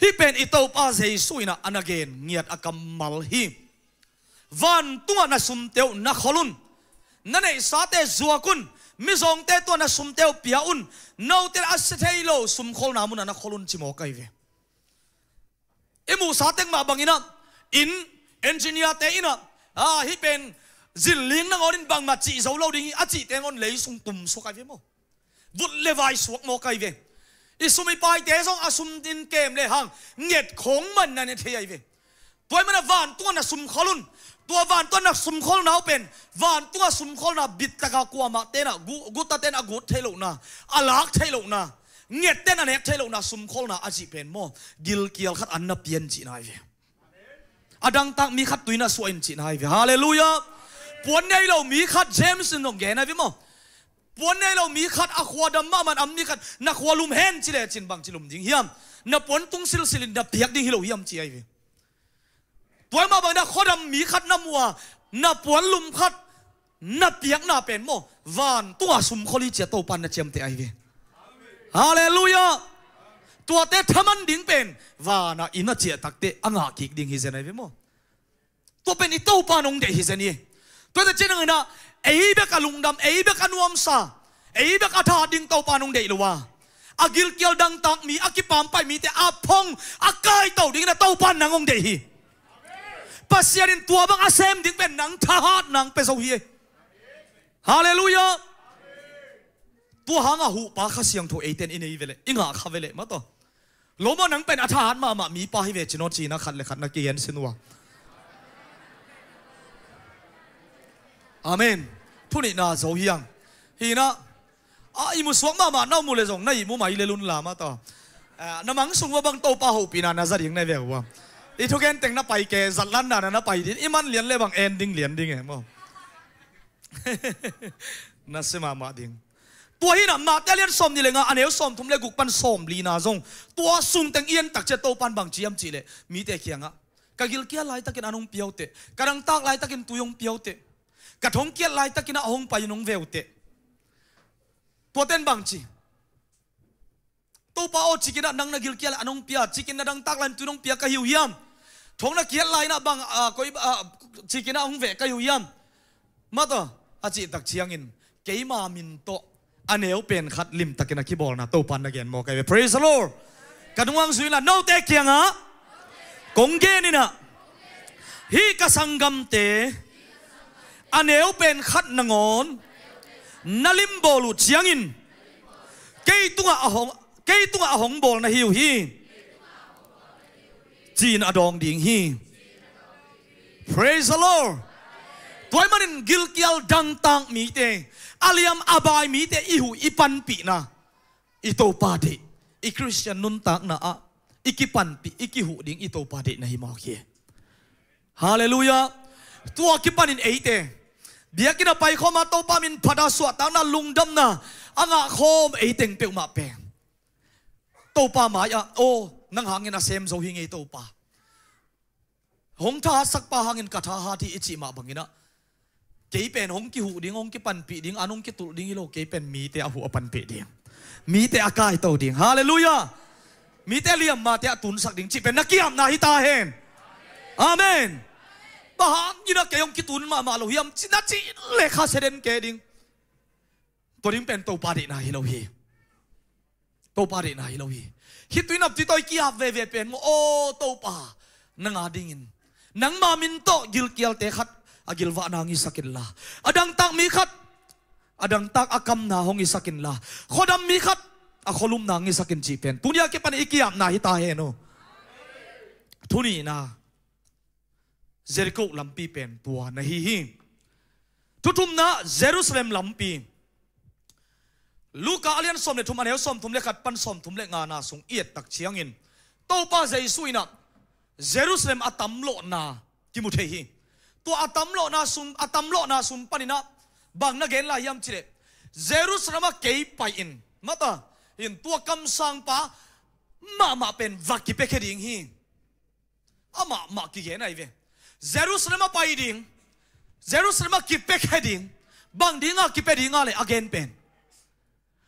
Hih pen i Topa Jesu in ah a na gen ngiat a kammal hi. Vantungah na sumte uh na khol un. Na neihsate zuak un. Mizawngte tungah na sumte uh pia un. Note a sia thei lo sumkholna munah na khol un, ci mawk ahi ve. I muhsa teng mah bangin ah, inn engineer te in ah, a, hih pen zinling nangawn in bangmah cih zo lo ding hi, a cih teng on lei sung tum suak ahi ve maw. Vut le vai suak mawk ahi ve. I sum i paite zong a sum in kem le hang nget khawng man na ne thei ahi ve. Tua ahih manin ah vantungah na sumkhol un. Tua vantungah na sumkholna uh pen, vantungah sumkholna bittaka kuamah ten ah, gu-, guta ten a gut thei lohna, a lak thei lohna, nget ten a nek thei lohna sumkholna a cih pen maw, gilkial khat an na pia in cihna ahi ve. A dangtak mi khat tui na suah in cihna ahi ve. Halleluiah. Puan nei lo mi khat, James in zong gen ahi ve maw. Puan nei lo mi khat, a khua dam mahmah a om mi khat na khua lum hen ci lecin bangci lum ding hiam? Na puan tung silsil in na piak ding hi lo hiam, ci ahi ve. Tua ahih mah bangin ah khuadam mi khat na muh a, na puan lum khat na piakna pen maw, vantungah sumkhol hi ci-a Topa in na ciamteh ahi ve. Halleluiah. Tuate thaman ding pen vanah inn a ciah takteh a ngah kik ding hi zen ahi ve maw. Tua pen i Topa in hong deih hi zen hi. Tuate ciangin ah ei bek a lungdam, ei bek a nuamsa, ei bek a thahat ding Topa in hong deih lo a, a gilkial dangtak mi, a kipampai mite a phong a kaito dingin ah Topa in nang hong deih hi. Pasian in tua bang a sem ding pen nang thahat nang pia zo hi. Halleluiah. Tua hangah huhpa Kha Siangtho eite in i nei veleh, i ngah kha veleh mah tawh. Lo maw, nang pen a thahat mahmah mipa hi ve cin aw, cina khat le khat na kigen sin uh a. Amen. Thunihna zo hiang. Hinah, a ihmu suak mahmah na uh mu le zong na ihmu mai le lun lam a tawh. Ah, na mang sung uh a bang Topa hopihna na za ding na ve uh a. I thugen teng na pai ke, zatlanna na na pai din, i man lian le bang en ding lian ding e maw. Na si mahmah ding. Tua hinah Mate a lian sawm nih le nga, a neu sawm thum le guk pan sawm lina zong, tua sung teng i en tak ciah Topa in bang ci hiam cih leh, mite kiangah, ka gilkial laitakin an hong pia uh teh, ka dangtak laitakin tui hong pia uh teh, ka thongkiat laitakin ah a hong pai in hong ve uh teh. Tuate in bang ci? Topa aw, cikin ah nang na gilkial an hong pia, cikin na dangtak lai-in tui hong pia ka hi uh hiam? Thong na kiat lai-in ah bang, ah, koi, ah, cikin ah hong veh ka hi uh hiam? Mah tawh, a cih tak ciangin, keima min tawh a neu pen khat limtakin a kibawlna Topa in na gen mawk ahi ve. Praise the Lord. Ka nungah zui inla, note kiangah kong gen inah, hih ka sanggamte a neu pen khat nangawn na limbawl uh ciangin kei tungah a hong, kei tungah a hong bawl na hi uh hi, ci-in a dawng ding hi. Praise the Lord. Tua ahih manin gilkial dangtak mite, a liam a bai mite i huh i panpihna, i Topa deih, i Khristian nuntakna ah i kipanpih, i kihuh ding i Topa deihna hi mawk hi. Halleluiah. Tua kipanin eite biakinn a paikhawm a Topa min phat a suahtakna, lungdamna a ngahkhawm eiteng peuhmah pen Topa mai-ah, aw, nang hangin a sem zo hi ngei Topa. Hong thahatsakpa hangin ka thahat hi i cih mah bangin ah, kei pen hong kihuh ding, hong kipanpih ding, an hong kitulh ding hi lo, kei pen mite a huh a panpih ding, mite a kaito ding. Halleluiah. Mite liammate a tunsak ding cih pen na ki-apna hi ta hen. Amen. Bang hangin ah kei hong kitun mahmah lo hiam ci na cih leh khasia den kei ding. Tua ding pen Topa deihna hi lo hi. Topa deihna hi lo hi. Hih tui nap tui tawi ki-ap veve pen maw, aw Topa, nang a dingin, nangma min tawh gilkialte khat a gilvahna hong hisak inla, a dangtak mi khat a dangtak a kamna hong hisak inla, khuadam mi khat a khualumna hong hisak in cih pen tuni a kipan i ki-apna hi ta hen aw. Thu nihna, Jericho lampi pen tua na hi hi. Thu thumna, Jerusalem lampi. Luka a lian sawm le thum, a neu sawmthum le khat pan sawmthum le ngana sung i et tak ciangin Topa Jesu in ah Jerusalem a tamlawhna kimu thei hi. Tua a tamlawhna sung, a tamlawhna sung panin ah bang na gen lai hiam cih leh, Jerusalem ah kei pai-in, mata, in tua kamsangpa mahmah pen va kipiakhia ding hi. Amah mah kigen ahi ve. Jerusalem a pai ding, Jerusalem a kipiakhia ding. Bang dinga kipia dinga leh a gen pen,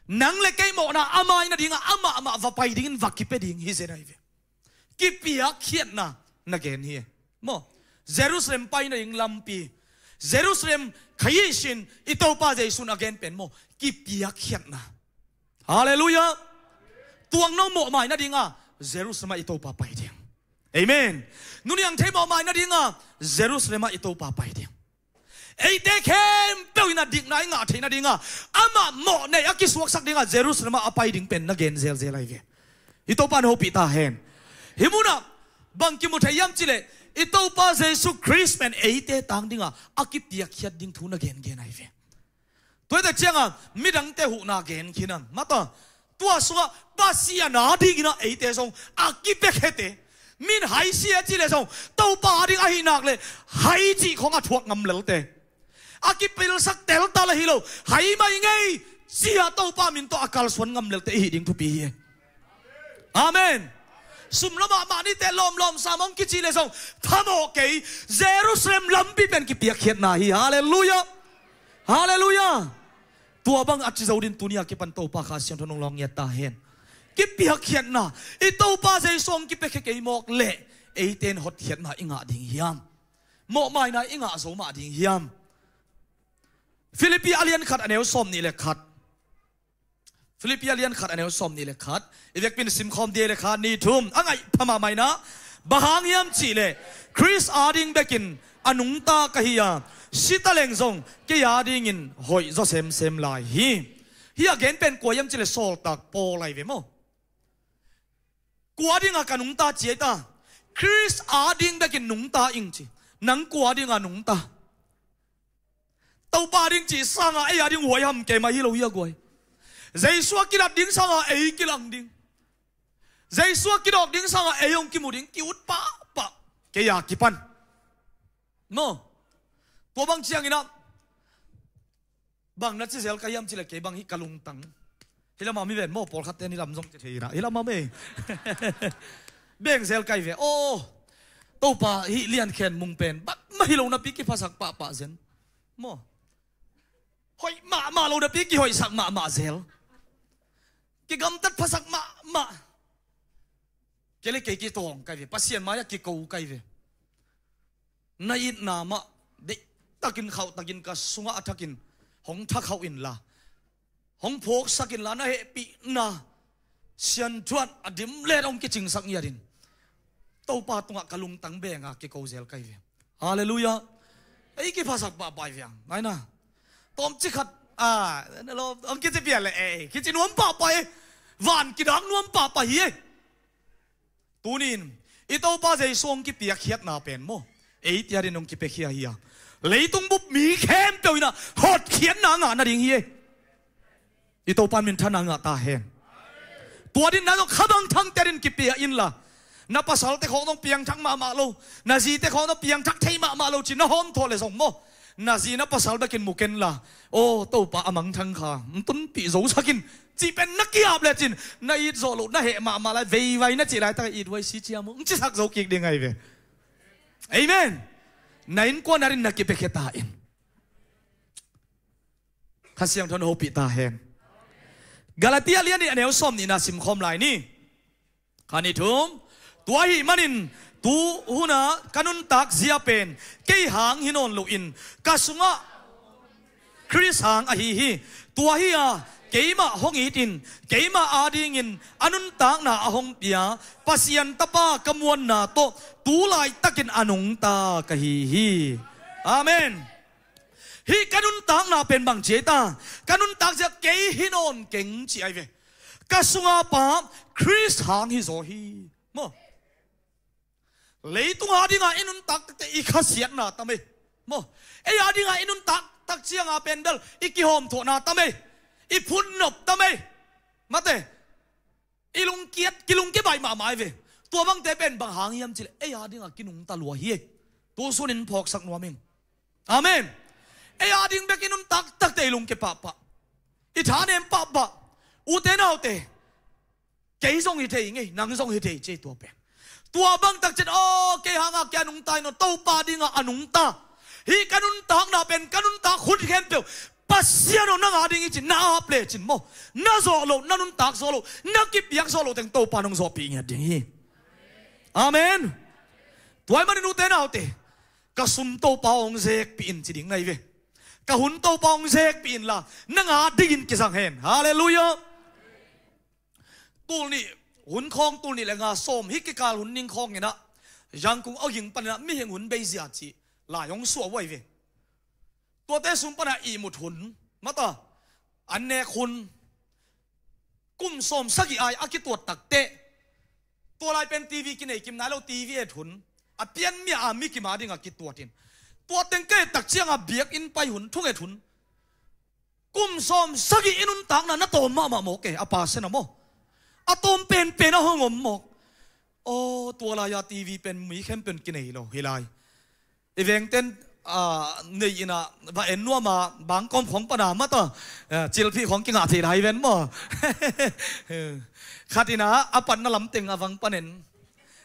nang le kei mawhna a mai nadinga amah mah va pai dingin va kipia ding hi zen ahi ve. Kipiakkhiatna na gen hi maw. Jerusalem pai nading lampi, Jerusalem khai ihsin i Topa Jesu in a gen pen maw, kipiakkhiatna. Halleluiah. Tuang no mawhmai nadinga Jerusalem ah i Topa pai ding. Amen. Nuniang thei mawhmai nadinga Jerusalem ah i Topa pai ding. Eite khempeuh in a dikna i ngah theih nadinga amah mawhnei a kisuaksak dinga Jerusalem ah a pai ding pen na gen zelzel ahi ve. I Topa in hopih ta hen. Hih munah bang kimu thei hiam cih leh, i Topa Jesu Khrist pen eite tang dinga a kipiakkhiat ding thu na gengen ahi ve. Tua hi tak cianga midangte huhna gen khin ang. Mata, tua sungah Pasian a dingin ah eite zong a kipiakhiate. Min hai sia cih leh zong Topa a ding ahih nak leh hai cih khong a thuak ngam lelte, a kipilsak teltal ahi lo, hai mai ngei cia Topa min tawh a kalsuan ngam lelte i hih ding thupi hi. Amen. Sum lo mahmah nite, lawmlawm sam hong kici leh zong phamawh kei, Jerusalem lampi pen kipiakkhiatna hi. Halleluiah. Halleluiah. Tua bang a ci zo din tuni a kipan Topa Kha Siangtho in hong lawng ngiat ta hen. Kipiakkhiatna, i Topa Jesu hong kipiakhia kei mawk leh eite in hotkhiatna i ngah ding hiam? Mawhmaina i ngah zo mah ding hiam? Philippi a lian khat, a neu sawm nih le khat. Philippi a lian khat, a neu sawm nih le khat. I vekpi in simkhawm dih le kha ni thum. A ngaih pha mahmah in ah, bang hang hiam cih leh Khrist a ding bekin a nungta ka hi a, si ta leng zong kei a dingin hoih zaw semsem lai hi. Hih a gen pen kua hiam cih leh sawltak Paul ahi ve maw. Kua dinga ka nungta ci ahi ta? Khrist a ding bekin nungta ing ci. Nang kua dinga nungta? Topa ding cih sanga ei a ding huaiham keimah hi lo hi a guai. Jesu a kilat ding sanga ei kilang ding, Jesu a kidawk ding sanga ei hong kimu ding ki-ut pahpah kei a kipan. Maw? Tua bang ciangin ah, bang na ci zel ka hiam cih leh kei bang hih ka lungtang. Hih lamah mi ven maw, pawlkhatte ni lam zong ci thei inah hih lamah mei. Beng zel kai ve. Aw, Topa hih liankhen mung pen bangmah hi lo napi kiphasak pahpah zen. Maw? Hoih mahmah lo napi kihoihsak mahmah zel. Kigamtat phasak mahmah. Kei le kei kitawng kai ve, Pasian mai-ah kiko kai ve. Na itna mah deihtakin khauhtakin ka sungah a thakin hong thakhauh inla, hong phawksak inla, na hehpihna sianthuan a dim let hong kicingsak ngiatin Topa tungah ka lungtang benga kiko zel kai ve. Halleluiah. Ei kiphasak pahpah hi viang. Aina, tawmcik khat, a, hong kici pial le ei kici nuam pahpah e. Van kidak nuam pahpah hi e. Tunin i Topa Jesu hong kipiakkhiatna pen maw, Eite adingin hong kipiakhia hi a, leitung bup mi khempeuh in ah hotkhiatna a ngah nading hi ei. I Topa in minthanna ngah ta hen. Tua dingin na zong kha mangthangte adingin kipia inla, na pasalte khawng zong piangthak mahmah lo, na zite khawng zong piangthak thei mahmah lo ci-in na hawmthawh leh zong maw, na zi na pasal bekin mu kenla, aw Topa a mangthang kha hong tunpih zosak in, cih pen na ki-ap lecin na it zawh loh, na heh mahmah lai, veivai na cih laitak a it huai si cia maw, hong cisak zo kik ding ahi ve. Amen. Na innkuan adingin na kipiakhia ta in. Kha Siangtho in hopih ta hen. Galatia lian nih a neu sawmnihna simkhawm lai ni. Kha ni thum. Tua ahih manin tu hunah ka nuntak zia pen kei hang hi nawn loin ka sungah Khrist hang ahi hi. Tua hi a, keimah hong itin keimah adingin a nuntakna a hong pia Pasian Tapa ka muanna tawh tu laitakin a nungta ka hi hi. Amen. Hih ka nuntakna pen bang ci ei ta? Ka nuntak zia kei hi nawn keng ci ahi ve. Ka sunga pa Khrist hang hi zaw hi. Maw? Leitung adinga i nuntak takte i khasiatna tam ei. Maw? Ei adinga i nuntak tak cianga pen bel i kihawmthawhna tam ei. I phutnop tam ei. Mate. I lungkiat, kilungkiat baih mahmah ei ve. Tua bangte pen bang hang hiam cileh ei adinga kinungta lua hi ei. Tu sunin phawksak nuam ing. Amen. Ei ading bek i nuntak takte i lungkia pahpah, i thanem pahpah. Ute naute, kei zong hi thei ngei, nang zong hi thei ci ei tua pen. Tua bang takciang aw kei hanga kei a nungta hi nawn, Topa dinga a nungta. Hih ka nuntakna pen ka nuntak hun khempeuh Pasian aw nang ading hi ci-in na ap lecin maw, na zawh loh, na nuntak zawh loh, na kipiak zawh loh teng Topa in hong zawhpih ngiat ding hi. Amen. Tua ahih manin ute naute, ka sum Topa hong zekpih in ci ding na hi ve. Ka hun Topa hong zekpih inla nang adingin kizang hen. Halleluiah. Tul nih hun khawng, tul nih le nga sawm hih kikal hun ning khawng in ah Yangon awging panin ah mihing hun beizia cih lai hong suah uh ahi ve. Tuate sung panin ah ihmut hun, mata, an nek hun, kum sawm sagih ai a kituat takteh, tua lai pen TV kinei kim nai lo, TV et hun, a pian mi a mi kim adinga kituat in, tua teng ka et tak cianga biakinn pai hun, thunget hun, kum sawm sagih i nuntakna na tawm mahmah mawk e, a pa sena maw. A tawm penpen a hong om mawk. Aw, tua lai-a TV pen mi khempeuh in kinei lo hi lai. I vengten, ah, nei in ah va en nuam a, bangkawm khawng pana mata, eh, cilphih khawng kingah thei lai ven maw. Khat in ah a patna lamteng a vang panen,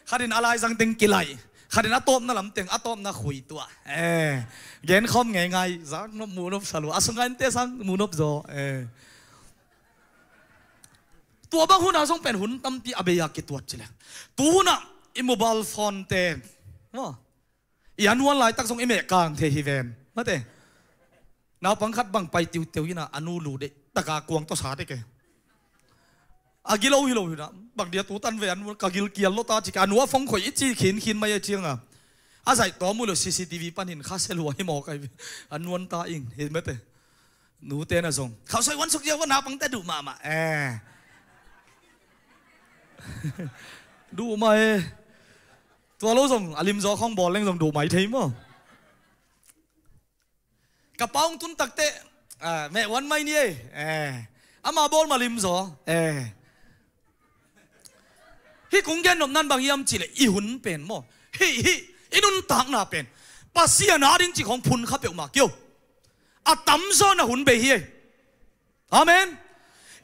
khat in a laizang teng kilaih, khat in a tawpna lamteng a tawpna khui tuah. Eh, genkhawm ngeingai, zak nop muh nop sa lua, a sunga innte sang muh nop zaw. Eh. Tua bang hunah zong pen hun tampi a bei-a kituat cileh. Tu hunah i mobile phone te maw, i a nuan laitak zong i meh kang thei hi ven. Mate. Naupang khat bang pai tiuteu in ah a nu lu deih taka kuang tawh sa dek e. A gilo hi lo hi nah. Bang dia tu tan ve a nu ka gil kial lo ta ci ka, a nu a phone khoih i ci khinkhin mai a cianga, a zaih tawm uh lo CCTV panin kha se lua hi mawk ahi ve. A nuan ta ing hi mate. Nute na zong khauh soi wan suk zia wan naupangte duh mahmah. Eh. Duh mah e. Tua lo zong a limzaw khawng bawl leng zong duh mai thei maw. Ka pa hong tun takteh, ah, meh wan mai ni e. Eh. Ama bawl ma limzaw. Eh. Hih kong gen nopna in bang hiam cihleh i hun pen maw, hih, hih i nuntakna pen Pasian ading cih khawng phun kha peuhmah kei o. A tamzaw na hun bei hi ei. Amen.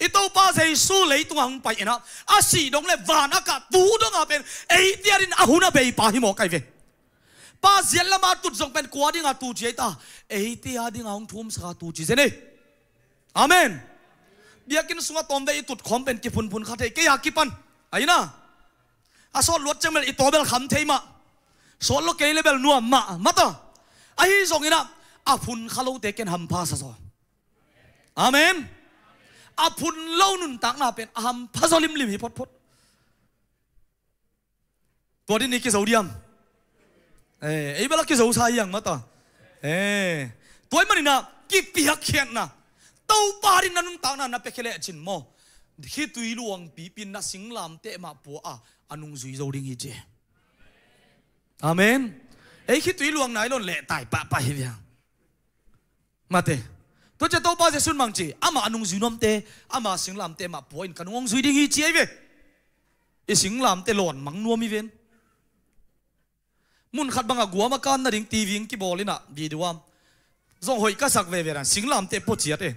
I Topa Jesu leitungah hong pai in ah a sih dong le van a kah tu dongah pen eite adingin a hun a beipa hi mawk ahi ve. Pa ziat lama tut zong pen kua dinga tu ci ei ta? Eite adinga hong thumsaka tu ci zen ei. Amen. Biakinn sungah tawmvei i tut khawm pen kiphunphun kha thei, kei a kipan. Ahi na, a sawt luat ciang bel i taw bel kham thei mah. Sawt lo kei le bel nuam mah, mata. Ahi zongin ah a phun kha lote ken hampha sa zaw. Amen. A phun lo nuntakna pen a hampha zaw limlim hi photphot. Tua din i kizo diam? Eh, ei bel a kizo sa hiang mata. Eh, tua ahih manin ah kipiakkhiatna, Topa adingin na nuntakna na piakhia lecin maw, khitui luang pipi in na singlamteh mah pua a, a nungzui zo ding hi ci. Amen. Ei khitui luang nai lo in leh tai pahpah hi viang. Mate. Tua ciang Topa Jesuh in bang ci, ama a nungzui nuamte, ama singlamteh mah pua in ka nung hong zui ding hi ci ahi ve. I singlamteh lawn mang nuam hi ven. Mun khat bang a guam a kan nading TV in kibawl in ah, video ah zong hoih ka sak veve dan, singlamteh pua ciat e.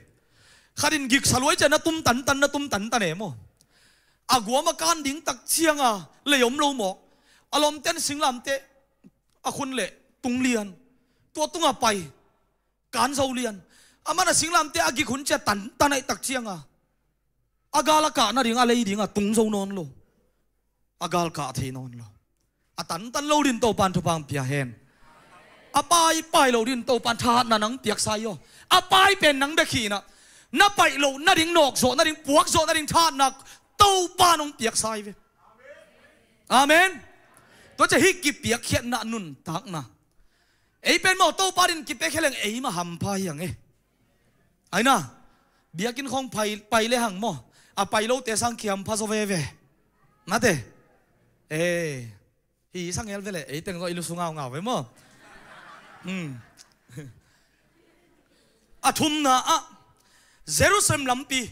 Khat in gik sa luai ciang na tum tantan, na tum tantan e maw. A guam a kan ding tak ciang a lei om lo mawk. A lawmte'n singlamteh a khun leh tung lian. Tua tung a pai. Kan zo lian. Aman a singlamteh a gik hun ciang tantan ahih tak ciang a, a gal a kah nading a lei ding a tung zo nawn lo. A gal kah thei nawn lo. A tantan lo ding Topa'n thupha hong pia hen. A paipai lo ding Topa'n thahatna nang piaksa hi aw. A pai pen nang bek hi in ah, na paih loh nading, nawk zawh nading, puak zawh nading thahatna Topa'n hong piaksa hi ve. Amen. Tua ciang hih kipiakkhiatna nuntakna. Ei pen maw, Topa ding kipiakkhiat leng ei mah hampha hi hang e. Ahi na, biakinn khawng pai, pai le hang maw. A pai lote sang kihampha zaw veve. Mate. Eh, hi sang el vele, ei teng zaw i lusu ngaungau ve maw. Hmm. A thumna ah, Jerusalem lampi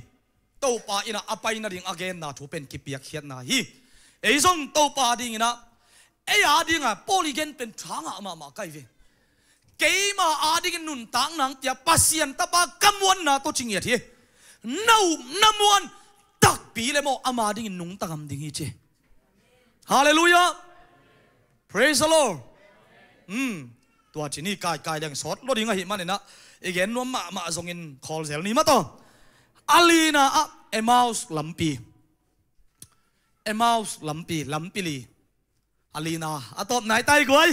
Topa in ah a pai nading a genna thu pen kipiakkhiatna hi. Ei zong Topa ding in ah, ei a ding a Paul i gen pen tha ngah mahmah ka hi ve. Keima a dingin nuntakna hong pia Pasian Tapa ka muanna tawh ci ngiat hi. Na upna muan takpi leh maw, ama dingin nungta ngam ding hi ci. Halleluiah. Praise the Lord. Hmm. Tua ci ni, kaikai leng sawt lo ding ahih manin ah, i gen nuam mahmah zongin khawl zel ni maw taw. A lina ah Emmaus lampi. Emmaus lampi, lampi li. A lina, a tawpna i tai guai.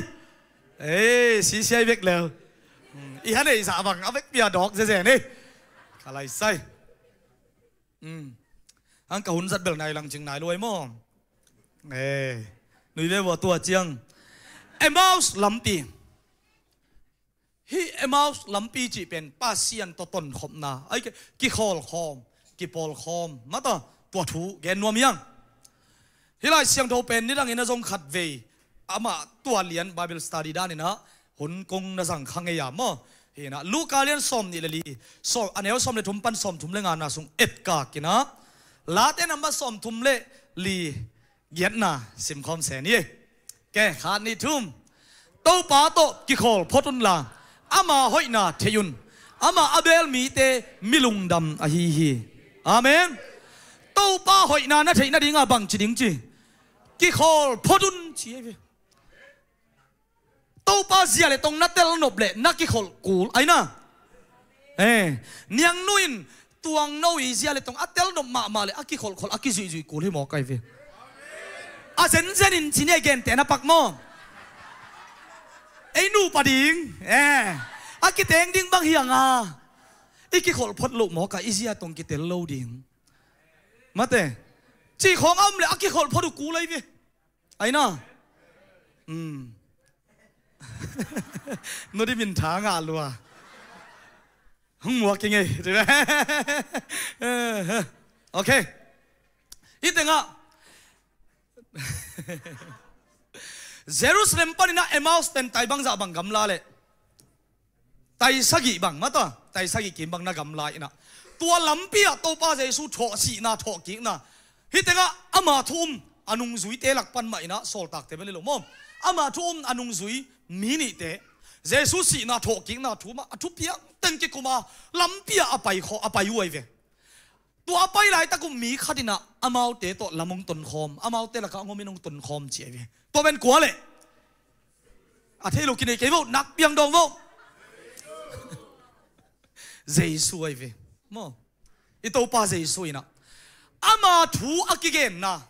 Ei, sisiai bek leu. Hmm. I hanei sa bang a bek pia dawk zeze ni. Ka lai sai. Hmm. Ang ka hun zat bel nai lang cing nai luai maw. Eh, nui ve vua tua ciang. Emmaus lampi. Hih Emmaus lampi cih pen Pasian tawh tonkhopna, ai, ki-, kikhawlkhawm, kipawlkhawm, mata, tua thu gen nuam hiang. Hih Lai Siangtho pen nidangin a zong khatvei, amah tua lian Bible study danin ah, hun kong na zang kha ngei a maw. Hi in ah, Luka lian sawm nih le li, sawm, a neu sawm le thum pan sawm thum le nga na sung etkak in ah, Late nambat sawm thum le li, giatna simkhawm se ni. Ke, khat nih thum. Topa tawh kikhawl phot unla, ama hoihna thei un. Ama a bel mite mi lungdam ahi hi. Amen. Topa hoihna na theih nadinga bang ci ding ci? Kikhawl phot un ci ahi ve. Topa zia le tong na telnop le na kikholh kul ahi na. Eh, niangnu in tuangno i zia le tong a telnop mahmah le a kikholhkholh, a kizuihzuih kul hi mawk ahi ve. A zenzen in ci ni a, gente na pak maw. Ei nupa ding, eh, a kiteng ding bang hi hang a, i kikholh phot loh mawk a, i zia tong kitel lo ding. Mate, cih khawng a om le a kikholh phot uh kul ahi ve. Ahi na. Hmm. Nudi min tha ngah lua. Hung muak i ngei. Okay. Hih tengah Jerusalem panin ah Emmaus ten tai bangzah bang gamla le? Tai sagih bang, mata, tai sagih kim bang na gamla in ah, tua lampi ah Topa Jesu thawh, sihna thawhkikna. Hih tengah ama thu um a nungzuite lak pan mah in ah, sawltakte bel hi lo maw, ama thu um a nungzui mi nihte, Jesu sihna thawhkikna thu mah a thupiang teng kikum a, lampi ah a pai khaw, a pai uh ahi ve. Tua a pai laitak uh mi khat in ah amaute tawh lam hong tonkhawm, amaute lakah hong om in hong tonkhawm ci ahi ve. Tua pen kua leh? A thei lo kinei kei vo, nak piang dawng vo. Jesu ahi ve. Maw. I Topa Jesu in ah ama thu a kigenna.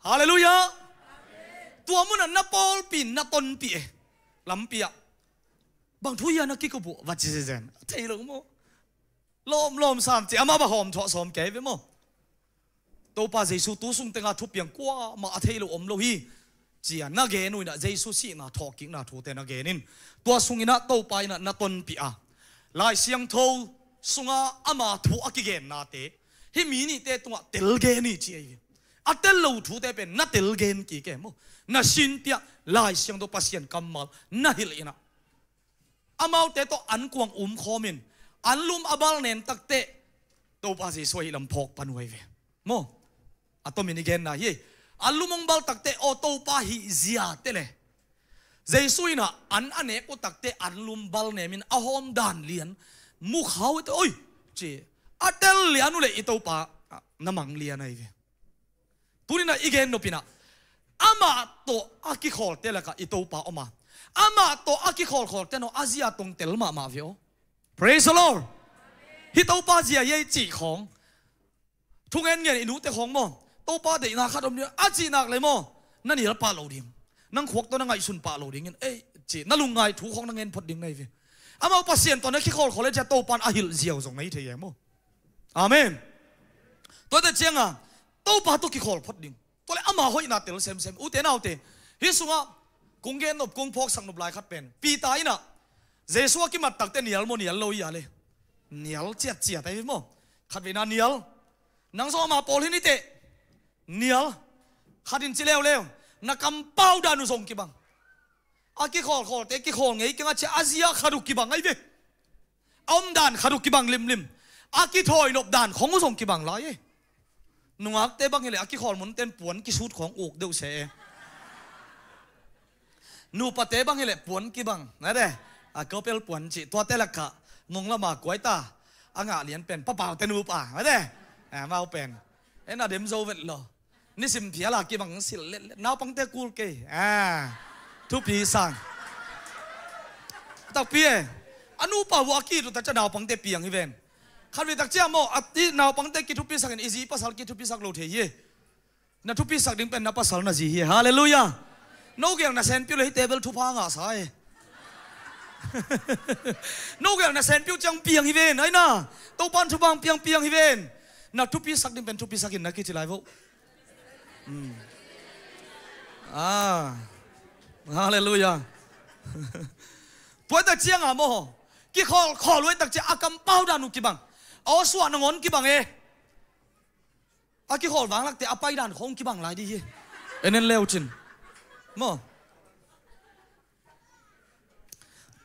Halleluiah. Tua munah na pawlpi in na tonpih e. Lampi ah. Bang thu hia na kikup uh, va ci zenzen. A thei lo maw. Lawmlawm sam ci, amah bang hawm thuah sawm kei ve maw. Topa Jesu tu sung tengah thupiang kuamah a thei lo om lo hi. Ci a na gen uh in ah, Jesu sihna thawhkikna thute na gen in. Tua sung in ah Topa in ah na tonpih a, Lai Siangtho sunga ama thu a kigennate, hih mi nihte tungah tel gen hi ci ahi ve. A tel lo thute pen na tel gen kik e maw. Na sinpiah Lai Siangtho Pasian kammal na hilh inah, amaute tawh an kuang umkhawmin an lum a bal nen takteh Topa Jesu ahi lam phawk pan uh ahi ve maw. A tomin i genna hi. An lum hong bal takteh aw Topa hih zia teh le Jesu inah an a nek uh takteh an lum bal nemin a hawm dan lian mu kha uh teh oi ci a tel lian uh le i Topa na mang lian ahi ve. Tuninah i gen nopinah amah tawh a kikhawlte lakah i Topa om a, amah tawh a kikhawlkhawlte no a zia tong tel mahmah ve aw. Praise the Lord. Hi Topa zia hi ei cih khawng, thungen ngen i nute khawng maw, Topa deihna khat om ding a cih nak le maw, na nial pah lo ding, nang khuak tawh na ngaihsun pah lo dingin ei cih na lungngai thu khawng na ngen phot ding na hi ve. Amau Pasian tawh na kikhawlkhawl le cia Topa in a hilh ziau zong na hi thei e maw. Amen. Tuate cianga Topa tawh kikhawl phot ding. Tuale ama hoihna tel semsem ute naute. Hih sungah kong gen nop kong phawksak nop lai khat pen Peter inah Jesu a kimat takte nial maw nial lo ia le? Nial ciatciat ahi maw. Khat veina nial. Nang zong ama pawl hi niteh. Nial. Khat in ci leuleu, na kampau dan uh zong kibang. A kikhawlkhawlte kikhawl ngei keng a cia a zia khat uh kibang ahi ve. A omdan khat uh kibang limlim. A kithawi nop dan khong uh zong kibang lai e. Nungakte bang hileh a kikhawl munten puan kisut khong uk deuh se e. Nupate bang hileh puan kibang nade. A kopel puan cih tuate lakah mong lama kuaita a ngah lian pen papaute nupa nade. Amau pen en a dem zo vet lo. Nisim phiala kibang silh letlet naupangte kul kei a thupi sang. Takpi e. A nupa uh a kituta cia naupangte piang hi ven. Khat vei tak cia maw a ti naupangte kithupi sakin i zi pasal kithupi sak lo thei hi. Na thupi sak ding pen na pasal na zi hi. Halleluiah. No gel na senpiu le hi table thupha ngah sa e. No gel na senpiu ciang piang hi ven aina. Topan thupha piang piang hi ven. Na thupi sak ding pen thupi sakin na kici lai vo. Ah. Halleluiah. Puai tak cianga maw kikhawl khawl uai tak cia a kampau dan uh kibang. A awsuah nangawn kibang e. A kikhawl vanglakte a paidan khong kibang lai di hi. Enen leu cin maw.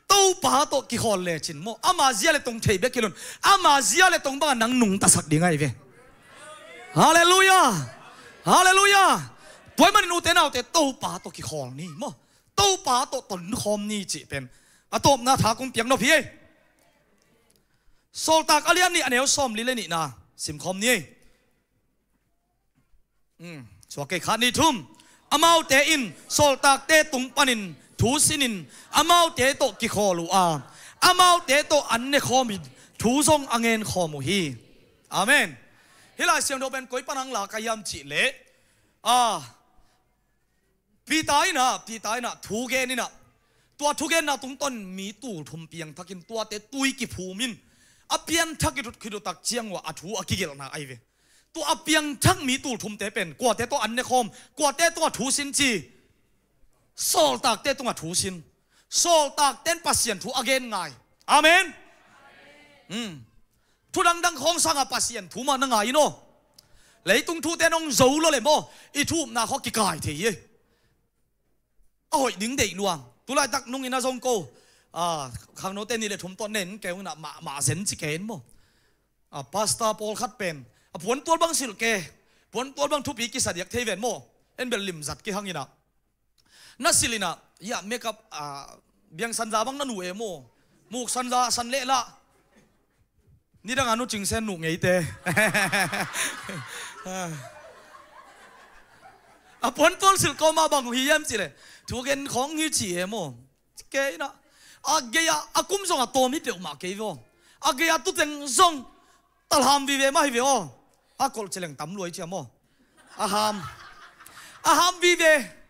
Topa tawh kikhawl lecin maw ama zia le tong thei bek kilun ama zia le tong banga nang nungtasak ding ahi ve. Halleluiah. Halleluiah. Tuai manin ute naute Topa tawh kikhawl ni maw. Topa tawh tonkhawm ni cih pen a tawpna tha kong piak nop hi ei. Sawltak a lian nih a neu sawmli le nihna simkhawm ni ei. Suak kei khat nih thum. Amaute in sawltakte tung panin thu sinin amaute tawh kikhawl uh a amaute tawh an nekhawmin thu zong a ngenkhawm uh hi. Amen. Hih Lai Siangtho pen koi pan ang la ka hiam cih leh a Peter inah Peter inah thu gen inah tua thugenna tungtawn mi tul thum piangthakin tuate tui kiphumin a pianthak i thut khit uh tak ciang uh a thu a kigelhna ahi ve. Tua a piangthak mi tul thumte pen kuate tawh an nekhawm kuate tungah thu sin ci. Sawltakte tungah thu sin. Sawltakten Pasian thu a gen ngai. Amen. Thu dangdang khawng sangah Pasian thu mah na ngai in aw. Leitung thute nong zo lo le maw i thu upna khaw kikai thei hi. A hoih ding deih luang tulaitak nungin a zong ko. Khangnote nih le thum tawh nen keu inah mahmah zen ci ke in maw. Pastor pawlkhat pen a puantual bang silh ke. Puantual bang thupi kisadiak thei ven maw. En bel limzat kihang inah na silh inah ia makeup biang sanza bang na nu e maw. Muk sanza san leh lah nidanga nu cingsen nuh ngeite. A puantual silh kawma bang uh hi hiam cileh thugen khawng hi ci e maw. Kei inah a gei-ah a kum zong a tawm hi peuhmah kei vaw. A gei-ah tuteng zong talham vive mah hi ve aw. A kolh cileng tam luai cia maw. A ham a ham vive.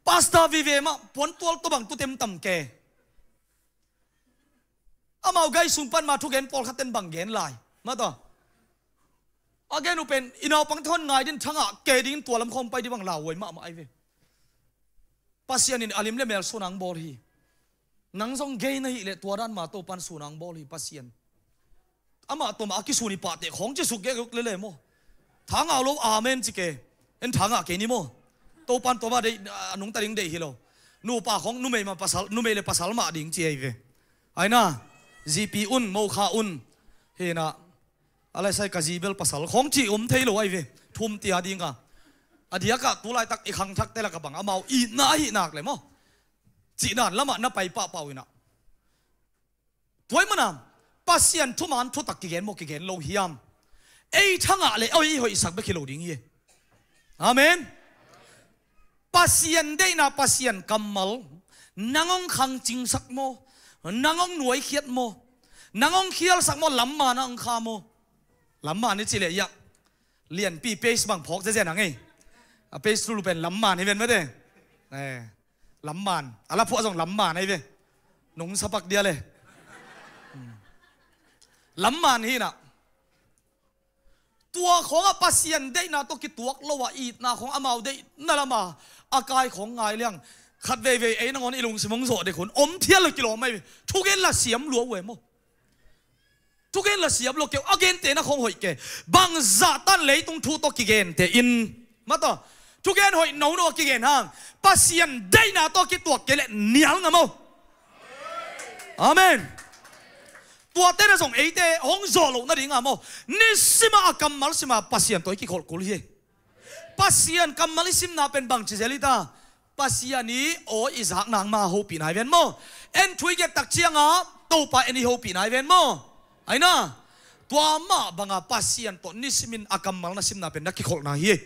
Pastor vive mah puantual tawh bang tutem tam ke. Amau gai sung pan ma thugen pawlkhatten bang gen lai mah tawh. A gen uh pen i naupangte hon ngai din thangah kei dingin tua lam khawm pai dih bang lauhuai mahmah ahi ve. Pasian in a lim le mel sunang bawl hi. Nang zong gei na hih leh tua dan ma Topan sunang bawl hi Pasian. Amah tawmah a kisun i pahteh khawng cia suk gek lele maw. Tha ngah lo, amen ci ke. En tha ngah kei ni maw. Topan tua mah deih, a nungta ding deih hi lo. Nupa khong numei mah pasal, numei le pasal mah ding ci ei ve. Aina, zipi un, mokha un. Hina, a lai sai ka zi bel pasal khong ci om thei lo ai ve. Thum tia ding a. A diak ah tu laitak i khangthakte lak a bang amau itna ahi nak le maw. Cihna lamah na pai pahpah uh inah. Tua ahih manin Pasian thuman thutak kigen maw, kigen lo hiam? Ei tha ngah le ei hoihsak bek hi lo ding hi. Amen. Pasian deihna, Pasian kammal nang hong khangcingsak maw? Nang hong nuaikhiat maw? Nang hong khialsak maw? Lamman ah hong kha maw? Lamman i cih leh iah lianpi paste bang phawk ziazia na ngei. A paste thulu pen lamman hi ven mate. Eh, lamman. A la phuah zong lamman ahi ve. Nungsa pak dia le. Hmm. Lamman hi inah. Tua khawngah Pasian deihna tawh kituak lo a itna khawng amau deihna lama a kai khawng ngai liang. Khat veivei ei nangawn i lungsim hong zawh dek hun om thial lo kilawm ahi ve. Thugen la siam lua uh e maw. Thugen la siam lo keu, a gente na khawng hoih ke. Bangzah tan leitung thu tawh kigente in. Mataw, thugen hoih nono a kigen hang Pasian deihna tawh kituak kei leh nial ngam aw. Amen. Tuate na zong eite hong zawh loh nading a maw, nisima a kammal sima Pasian tawh i kikholh kul hi. Pasian kammal i simna pen bangci zel hi ta? Pasian i aw i zak nangma hopihna hi ven maw? En thu i get tak cianga Topa en i hopihna hi ven maw? Aina, tua mah banga Pasian tawh nisimin a kammal na simna pen na kikholhna hi.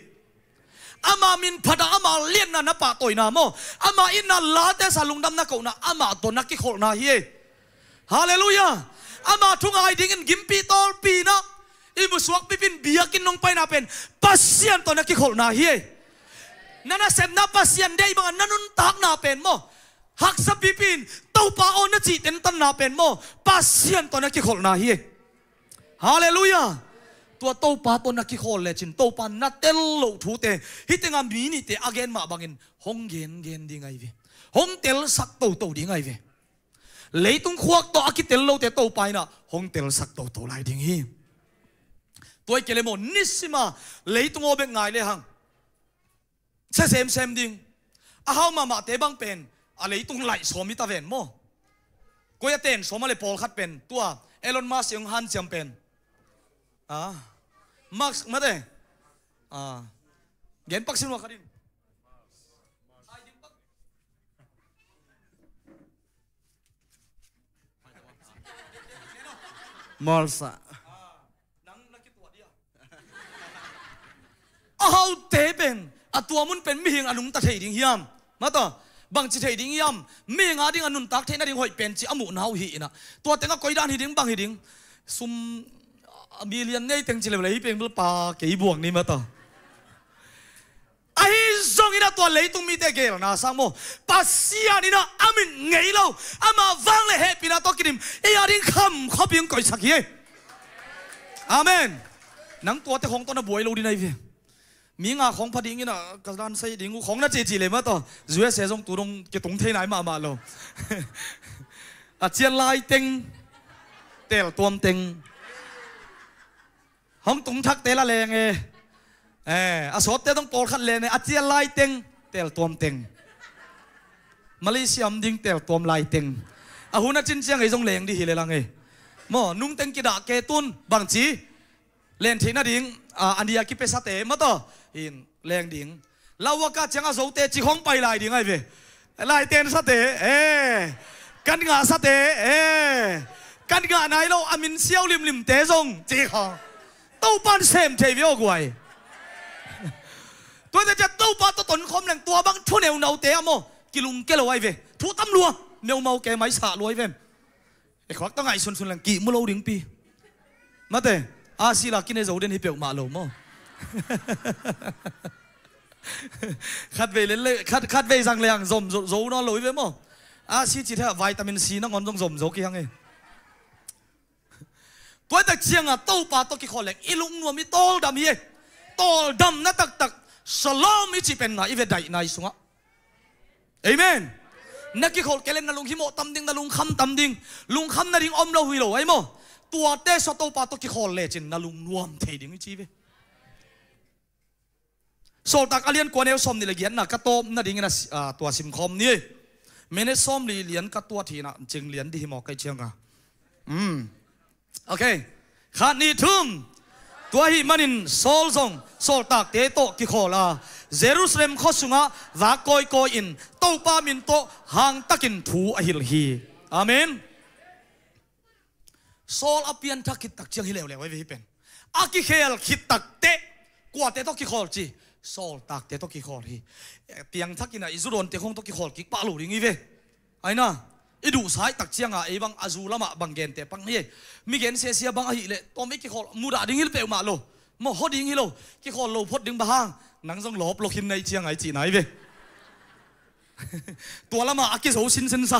Ama min phatna, ama lianna na pahtawina maw? Ama itna, late sa, lungdam na kohna, amah tawh na kikholhna hi. Halleluiah. Ama thu ngai dingin gimpi tawlpina i musuak pipin biakinn nong paina pen Pasian tawh na kikholhna hi. Na nasepna Pasian deih banga na nuntakna pen maw, haksa pipin Topa aw na cih tentanna pen maw, Pasian tawh na kikholhna hi. Halleluiah. Tua Topa tawh na kikhawl lecin Topa na tel loh thute hih tenga mi nihte a gen mah bangin hong gengen ding ahi ve. Hong telsak toto ding ahi ve. Leitung khuak tawh a kitel lote Topa inah hong telsak toto lai ding hi. Tua i kei le maw, nisima leitung aw bek ngai le hang sia semsem ding. A hau mahmahte bang pen a leitung laih sawm i ta ven maw? Koi a ten sawm a le pawlkhat pen tua Elon Musk i hong hanciam pen, ah, Musk mate. Ah, gen pak sin ua khat in. Mawlsa. A haute pen a tua mun pen mihing a nungta thei ding hiam? Mataw, bangci thei ding hiam? Mihing a ding a nuntak theihna ding hoih pen ci a muhna uh hi inah. Tua tengah koi dan hi ding, bang hi ding? Sum a million nei teng ci leuleu hi peng bel pa kei buang ni mataw. Ahi zongin a tua leitung mite gelna sang maw, Pasian inah a mit ngei lo, ama vang le hehpihna tawh kidim ei a ding kham khawpi hong koihsak hi. Amen. Nang tuate khawng tawh na buai lo ding ahi ve. Mi nga khawng pha ding inah ka dan sai ding uh khawng na cihcih le mataw, U S A zong tu dong kitung thei nai mahmah lo. A cian lai teng, tel tuam teng. Hong tung thakte la leng e. Eh, a sawtte dong pawlkhat leng e, a cian lai teng, tel tuam teng. Malaysia om ding tel tuam lai teng. A hun a cin ciang ei zong leng dih hi le lang e. Maw, nung teng kidah ke tun, bangci len theih nading, ah, a nia kipiasate mataw in leng ding. Lauaka ciang a zote ci khawng pai lai ding ahi ve. Laiten sate, eh. Kan ngah sate, eh. Kan ngah nai lo a min siau limlimte zong ci khawng. Topan sem thei ve aw guai. Tuate ciah Topa tawh tonkhawm leng tua bang thu neunaute a maw, kilungke lo ahi ve. Thu tam lua, meumau ke mai sah lua ahi ve. E khuak tawh ngaihsunsun leng kihmu lo dingpi. Mate, a sila kine zo den hi peuhmah lo maw? Khat vei le, le, khat, khat vei zang le ang zom zo, zo nawn lo hi ve maw? A si ci thei a vitamin C nangawn zong zom zo kihang e. Tua tak cianga Topa tawh kikhawl leng i lungnuam i tawldam hi e. Tawldamna taktak Shalom i cih pen na i ve daih nai sungah. Amen. Na kikholh kei le na lunghimawh tam ding, na lungkham tam ding. Lungkham nading om lo hi lo ai maw? Tuate sua Topa tawh kikhawl lecin na lungnuam thei ding i ci ve. Sawltak a lian kua neu sawm nih le giatna ka tawp nadingin a si-, a, tua simkhawm ni. Minute sawm li lian ka tuat hi na, cing lian di hi maw kai cianga. Um. Ok. Khat nih thum. Tua ahih manin Saul zong sawltakte tawh kikhawl a, Jerusalem khua sungah vak kawikawi in Topa min tawh hangtakin thu a hilh hi. Amen. Saul a pianthak khit tak ciang hi leuleu ahi ve hi pen. A kikhel khit tak teh kuate tawh kikhawl ci? Sawltakte tawh kikhawl hi. Piangthak in a i zu dawnte khong tawh kikhawl kik pah lo ding hi ve. Aina, i duhsai tak cianga ei bang a zu lamah bang gente pang hi. Mi gen siasia bang ahih leh tawm i kikhawl mudah ding hi peuhmah lo. Maw, hawh ding hi lo. Kikhawl lo phot ding bang hang, nang zong lawp lo khin na i cianga i cihna hi ve. Tua lamah a kizo sinsen sa.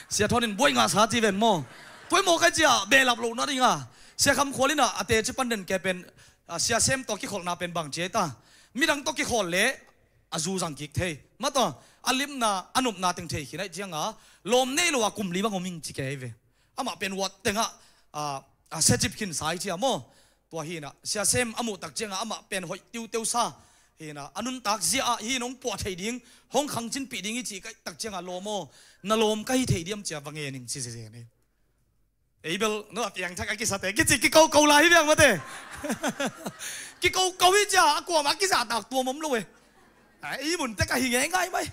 Sia Thon in buai ngah sa ci ven maw. Tua i maw kai cia behlap lo na dinga. Sia Kham Khual in a, a teci pan den ke pen, a, Sia Sem tawh kikholhna pen bang ci ei ta. Midang tawh kikhol le a zu zang kik thei. Mataw, a limna, a nopna teng thei khin aih cianga, lawm nei lo a kum li bang om ing ci ke ei ve. Amah pen wat tengah, a, a, siacip khin sa ei cia maw. Tua hi na, Sia Sem a muh tak cianga amah pen hoih tiuteu sa. Hi na, a nuntak zia ah hi nong puah thei ding, hong khangcinpih ding i cih kaih tak cianga lawm aw, na lawm ka hi thei diam cia va ngen ing ci zezen hi. Ei bel, no, a piangthak a kisate, kici kikoko lai hi biang mate. Kikoko hi cia, a kuamah a kizahtak tuam om lo e. A, ei mun tek a hi ngei ngai mai.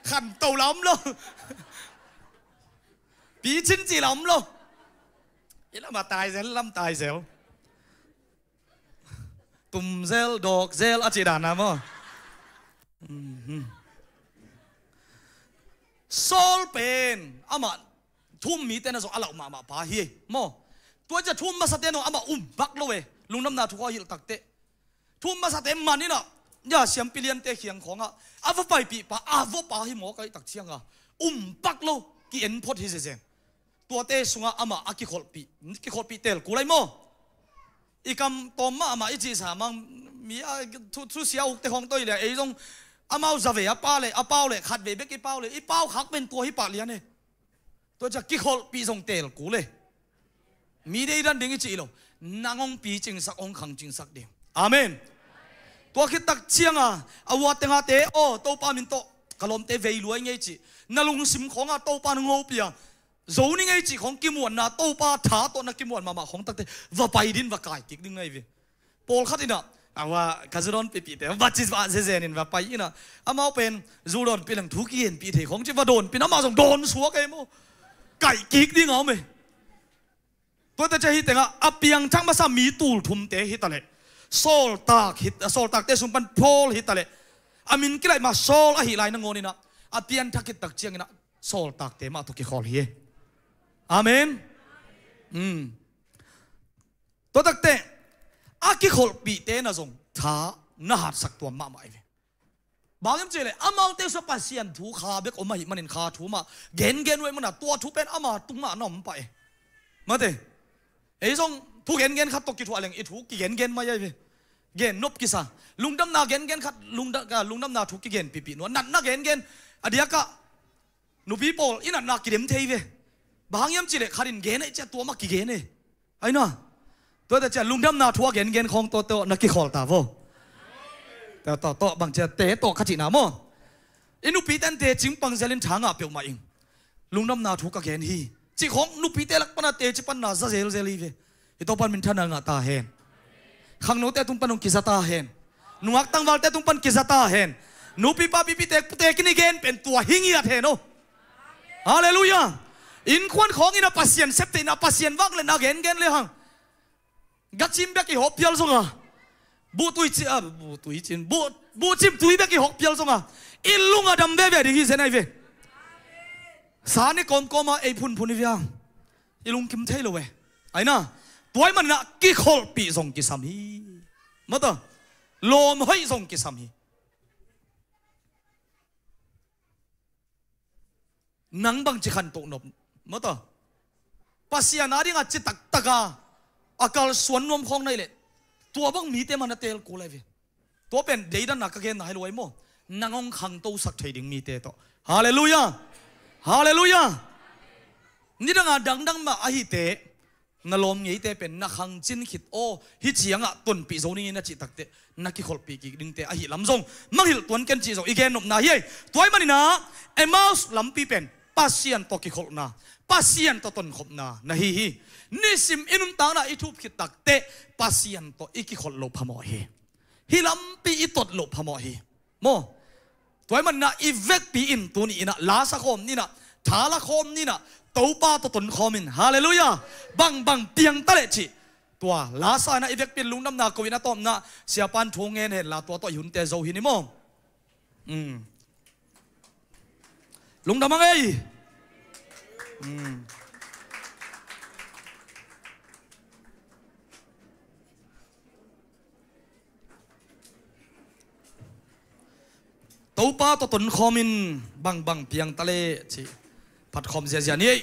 Khanto la om lo. Picin ci la om lo. I lamah tai zel, lam tai zel. Tum zel, dawk zel, a cih dan a maw. Mhm. Saul pen, amah thu-um mite na zong a lauh mahmah pa hi, maw. Tua cia thu-um masate na amah um bak lo e, lungdamna thu kha hilh tak teh. Thu-um masate man in a, ya siampi liante khiang khawngah, a va paipih pa, a va pa hi maw kai tak cianga. Um bak lo, ki-en phot hi zezen. Tuate sungah amah a kikholhpih, kikholhpih tel kul lai maw. I kam tawm mahmah i cihsa mang, mi a thu, thusia ukte khawng tawh i le, ei zong amau zavei a pa le, a pau le, khatvei bek i pau le, i pau khak pen tua hi pah lian e. Tua cia kikholhpih zong tel kul e. Mi deidan ding i cih lo. Nang hong picingsak, hong khangcingsak ding. Amen. Tua khit tak cianga, a ua tengate, aw, Topa min tawh ka lawmte vei luai ngei cih. Na lungsim khawnga Topa nang hopih a. Zo ni ngei cih khawng kimuanna, Topa tha tawh na kimuan mahmah khawng takte va pai din, va kai kik ding ngei ve. Pawlkhat in a, a va ka zu dawnpihpihte va ci va zezen in va pai in a, amau pen zu dawnpih leng thu kigenpih thei khawng ci va dawnpih in amah zong dawn suak ei maw. Kaih kik ding a om e. Tuate cia hi tengah a piangthak masa mi tul thumte hi taleh, sawltak hi, sawltakte sung pan Paul hi taleh, a min kilaih mah Saul ahi lai nangawn in a, a pianthak khit tak ciangin a sawltakte mah tawh kikhawl hi e. Amen. Hmm. Tua takte a kikholhpihte na zong tha na hatsak tuam mahmah hi ve. Bang hiam cih leh amaute sua Pasian thu kha bek om ahih manin kha thu mah gengen uh ahih mana tua thu pen ama tung mah na om pah e. Mate. Ei zong thu gengen khat tawh kithuah leng i thu kigengen mai ahi ve. Gen nop kisa. Lungdamna gengen khat, lungda-, ah, lungdamna thu kigenpihpih nua. Natna gengen a diakah nupi pawl i natna kidem thei ve. Bang hiam cih leh khat in gen aih ciah tua mah kigen e. Aina. Tuate cia lungdamna thu a gengen khawng tawh tawh na kikhawl ta vo. Tawh tawh tawh bang cia te tawh kha cihna maw. I nupite an tecing pangzel in tha ngah peuhmah ing. Lungdamna thu ka gen hi. Cih khawng nupite lak pana teci panna za zelzel hi ve. I Topan minthanna ngah ta hen. Khangnote tung pan hong kiza ta hen. Nungak tangvalte tung pan kiza ta hen. Nupipa pipite pute kini gen pen tua hi ngiat hen o. Halleluiah. Innkuan khawngin a Pasian septheihna, Pasian vangliatna gengen lehang gacim bek i hawh phial zonga, buhtui ci-, ah, buhtui cin, buh, buhcim tui bek i hawh phial zonga i lung a dam veve ding hi zen ahi ve. Sa ni kawmkawma ei phunphun i viang i lungkim thei lo e. Aina, tua ahih manin a kikholhpih zong kisam hi. Mata, lawm hoih zong kisam hi. Nang bangci khantoh nop, mata, Pasian a dingah ci taktaka a kalsuan nuam khawng na hih leh tua bang mite mah na teel kul ahi ve. Tua pen deidanna ka genna hi lo ahi maw. Nang hong khangtosak thei ding mite tawh. Halleluiah. Halleluiah. Nidanga dangdang mah ahite Na lawm ngeite pen na khangcin khit aw, hih ciangah tonpih zo ning in na cih takteh na kikholhpih kik dingte ahi lam zong mangngilh tuan ken cih zong i gennopna hi ei. Tua ahih manin ah Emmaus lampi pen Pasian tawh kikholhna, Pasian tawh tonkhopna na hi hi. Nisim i nuntakna i thup khit takteh Pasian tawh i kikholh loh phamawh hi. Hih lampi i tot loh phamawh hi. Maw? Tua ahih manin ah i vekpi in tuni in ah la sa khawm ni in ah, tha la khawm ni in ah, Topa tawh tonkhawm in. Halleluiah. Bangbang piang ta leh cih tua la sa in ah i vekpi in lungdamna ko in a tawpna siapan thu ngen hen la, tua tawh i hunte zo hi ni maw? Lungdam hang ei. Topa tawh tonkhawm in, bangbang piang ta leh cih phatkhawm ziazia ni ei.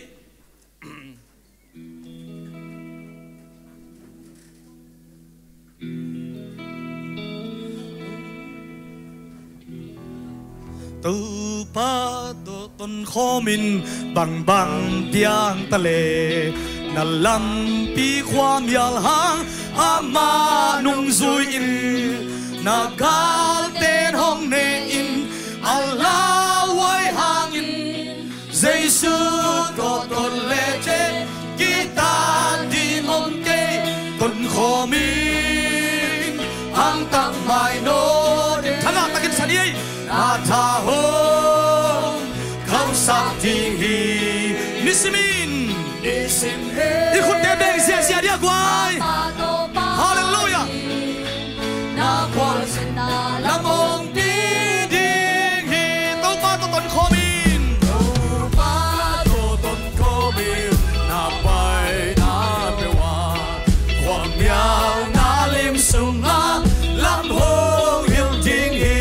Topa tawh tonkhawm in, bangbang piang ta leh, na lampi khuamial hang amah nungzui in, na galten hong ne in, a lauhuai hangin Jesu tawh ton lecin kitat ding om kei. Tonkhawm in, hangtak mai nawn in. Tha ngah takin sa ni ei. Na tha hong khauhsak ding hi. Nisim in. Nisim in. I khutte beng ziazia dia guai. Halleluiah. Na khualzinna lam hong pi ding hi. Topa tawh tonkhawm in. Topa tawh tonkhawm in, na paina peuh ah khuamial na lim sungah lam hong hilh ding hi.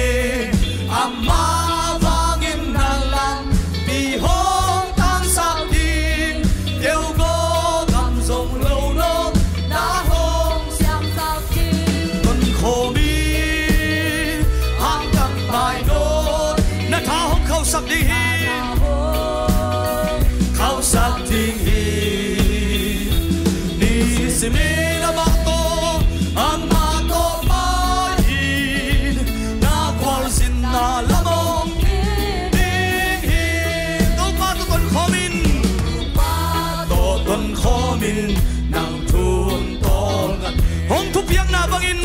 Amah vangin na lampi hong tangsak ding, keu gaw gam zong lo lo na hong siangsak ding. Tonkhawm in, hangtak mai nawn in. Na tha hong khauhsak ding hi. Khauhsak ding hi. Nisim in amah tawh, amah tawh mai in, na khualzinna lam hong pi ding hi. Topa tawh tonkhawm in. Topa tawh tonkhawm in, nang thu tawlnga hong thupiakna bangin